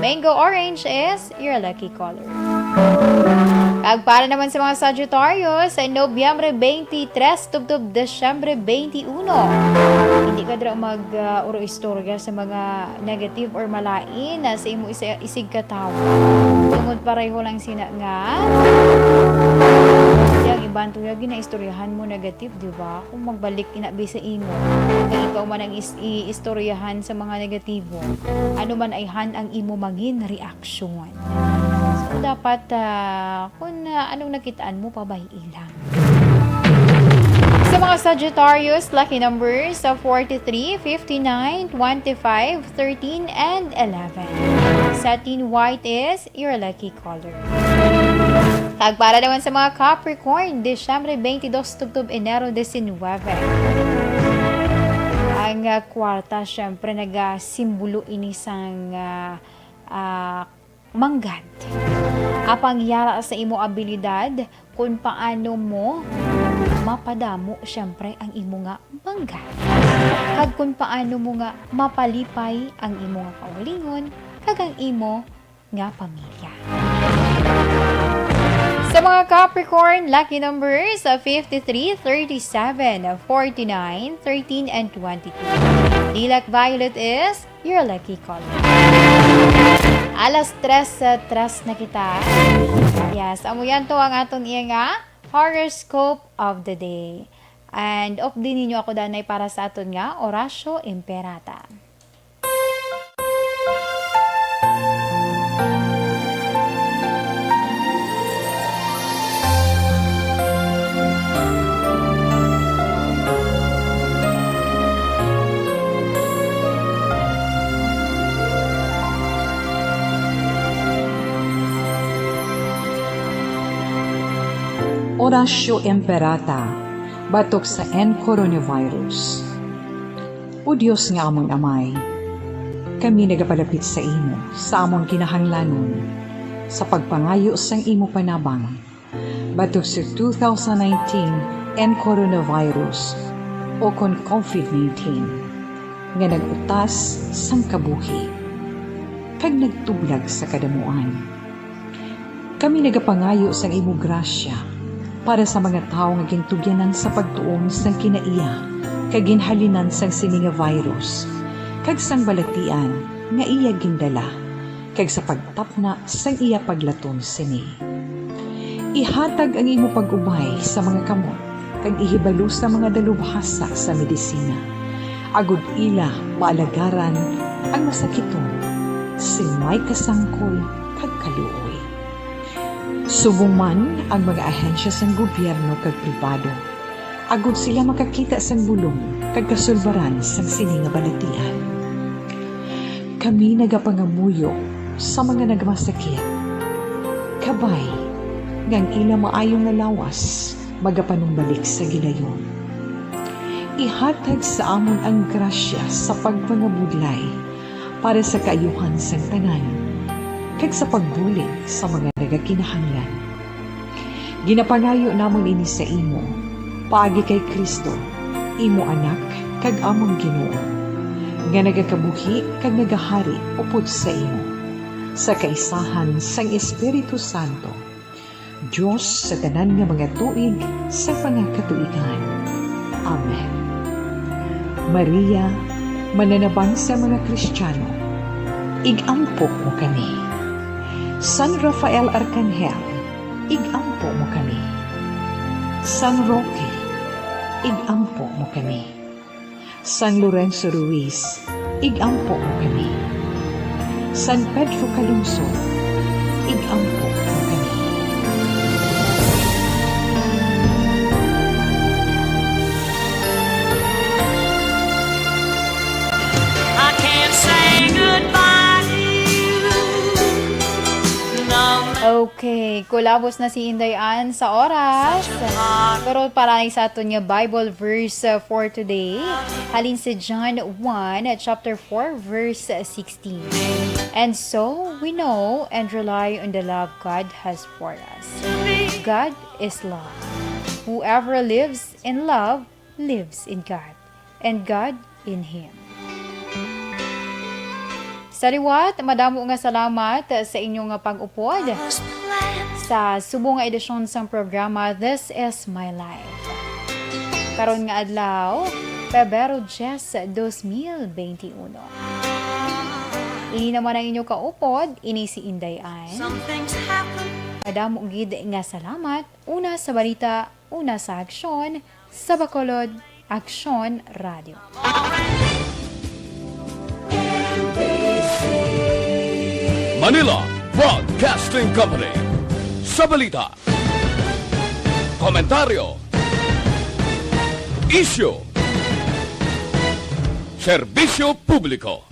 Mango orange is your lucky color. Kag para naman sa mga Sagittarius, sa Nobyembre twenty-three tubtob Disyembre twenty-one, hindi ka dira mag, ah, uro istorya sa mga negative or malain na sa imo isa-, isigkatawo. Tungod pareho lang sina nga, ang iban tuya ginaistoryahan mo negative, di ba? Kung magbalik inabi sa imo, kay ikaw man ang is-, iistoryahan sa mga negatibo, ano man ayhan ang imo mangin reaksyon. So, dapat, ah, kung, ah, anong nakitaan mo, pabay-i lang. Sa mga Sagittarius, lucky numbers sa forty-three, fifty-nine, twenty-five, thirteen, and eleven. Satin white is your lucky color. Kag para naman sa mga Capricorn, Disyembre twenty-two tubtob Enero diecinuebe. Ang, ah, kwarta, syempre, nagasimbolo ini sang, ah, ah, manggad. Apang yara sa imo abilidad kung paano mo mapadamo, syempre, ang imo nga manggad. Kag kung paano mo nga mapalipay ang imo nga kaugalingon kag ang imo nga pamilya. Sa mga Capricorn, lucky numbers, ah, fifty-three, thirty-seven, forty-nine, thirteen, and twenty-two. Lilac violet is your lucky color. Alas tres, uh, tres na kita. Yes, amo yan to ang aton iya nga horoscope of the day. And update ninyo ako, danay, para sa aton nga Oratio Imperata. Oratio Imperata, batok sa N coronavirus. O Dios nga amon Amay, kami nagapalapit sa imo sa amon kinahanglanon sa pagpangayo sang imo panabang batok sa two thousand nineteen N coronavirus, o kon covid nineteen, nga nag-utas sang kabuhi kag nagtublag sa kadamuan. Kami nagapangayo sang imo grasya para sa mga tawo nga gintugyanan sa pagtuon sang kinaiya kag ginhalinan sang sini nga virus, kag sang balatian nga iya gindala, kag sa pagtapna sang iya paglaton sini. Ihatag ang imo pag-ubay sa mga kamot kag ihibalo sa mga dalubhasa sa medisina, agod ila maalagaran ang masakiton sing may kasangkol kag kaluoy. Subong man ang mga ahensya sang gobyerno kag pribado, agod sila makakita sang bulong kag kasulbaran sang sini nga balatian. Kami nagapangamuyo sa mga nagmasakit, kabay nga ang ila maayo nga lawas magapanumbalik sa gilayon. Ihatag sa amon ang grasya sa pagpangabudlay para sa kaayuhan sang tanan, kag sa pagbulig sa mga nagakinahanglan. Ginapangayo namon ini sa imo, paagi kay Cristo, imo Anak kag amon Ginoo, nga nagakabuhi kag nagahari upod sa imo, sa kaisahan sang Espiritu Santo, Dios sa tanan nga mga tuig sa mga katuigan. Amen. Maria, mananabang sa mga Kristiyano, ig-ampo mo kami. San Rafael Arkanghel, ig-ampo mo kami. San Roque, ig-ampo mo kami. San Lorenzo Ruiz, ig-ampo mo kami. San Pedro Calungsod, ig-ampo mo kami. I can't say goodbye to you. No. Okay, kulabos na si Inday Ann sa oras. Pero para sa aton nga Bible verse, uh, for today, halin sa John one, uh, chapter four, verse, uh, sixteen. And so we know and rely on the love God has for us. God is love. Whoever lives in love lives in God, and God in him. Sa liwat, madamo nga salamat sa inyo nga pag-upod sa subong nga edisyon sang programa This Is My Life. Karon nga adlaw, Pebrero diyes, dos mil benti uno. Ini naman ang inyo kaupod, ini si Inday Ann. Madamo gid nga salamat, una sa balita, una sa aksyon, sa Bacolod Aksyon Radio. Manila Broadcasting Company. Sa balita, komentaryo, isyu, serbisyo publiko.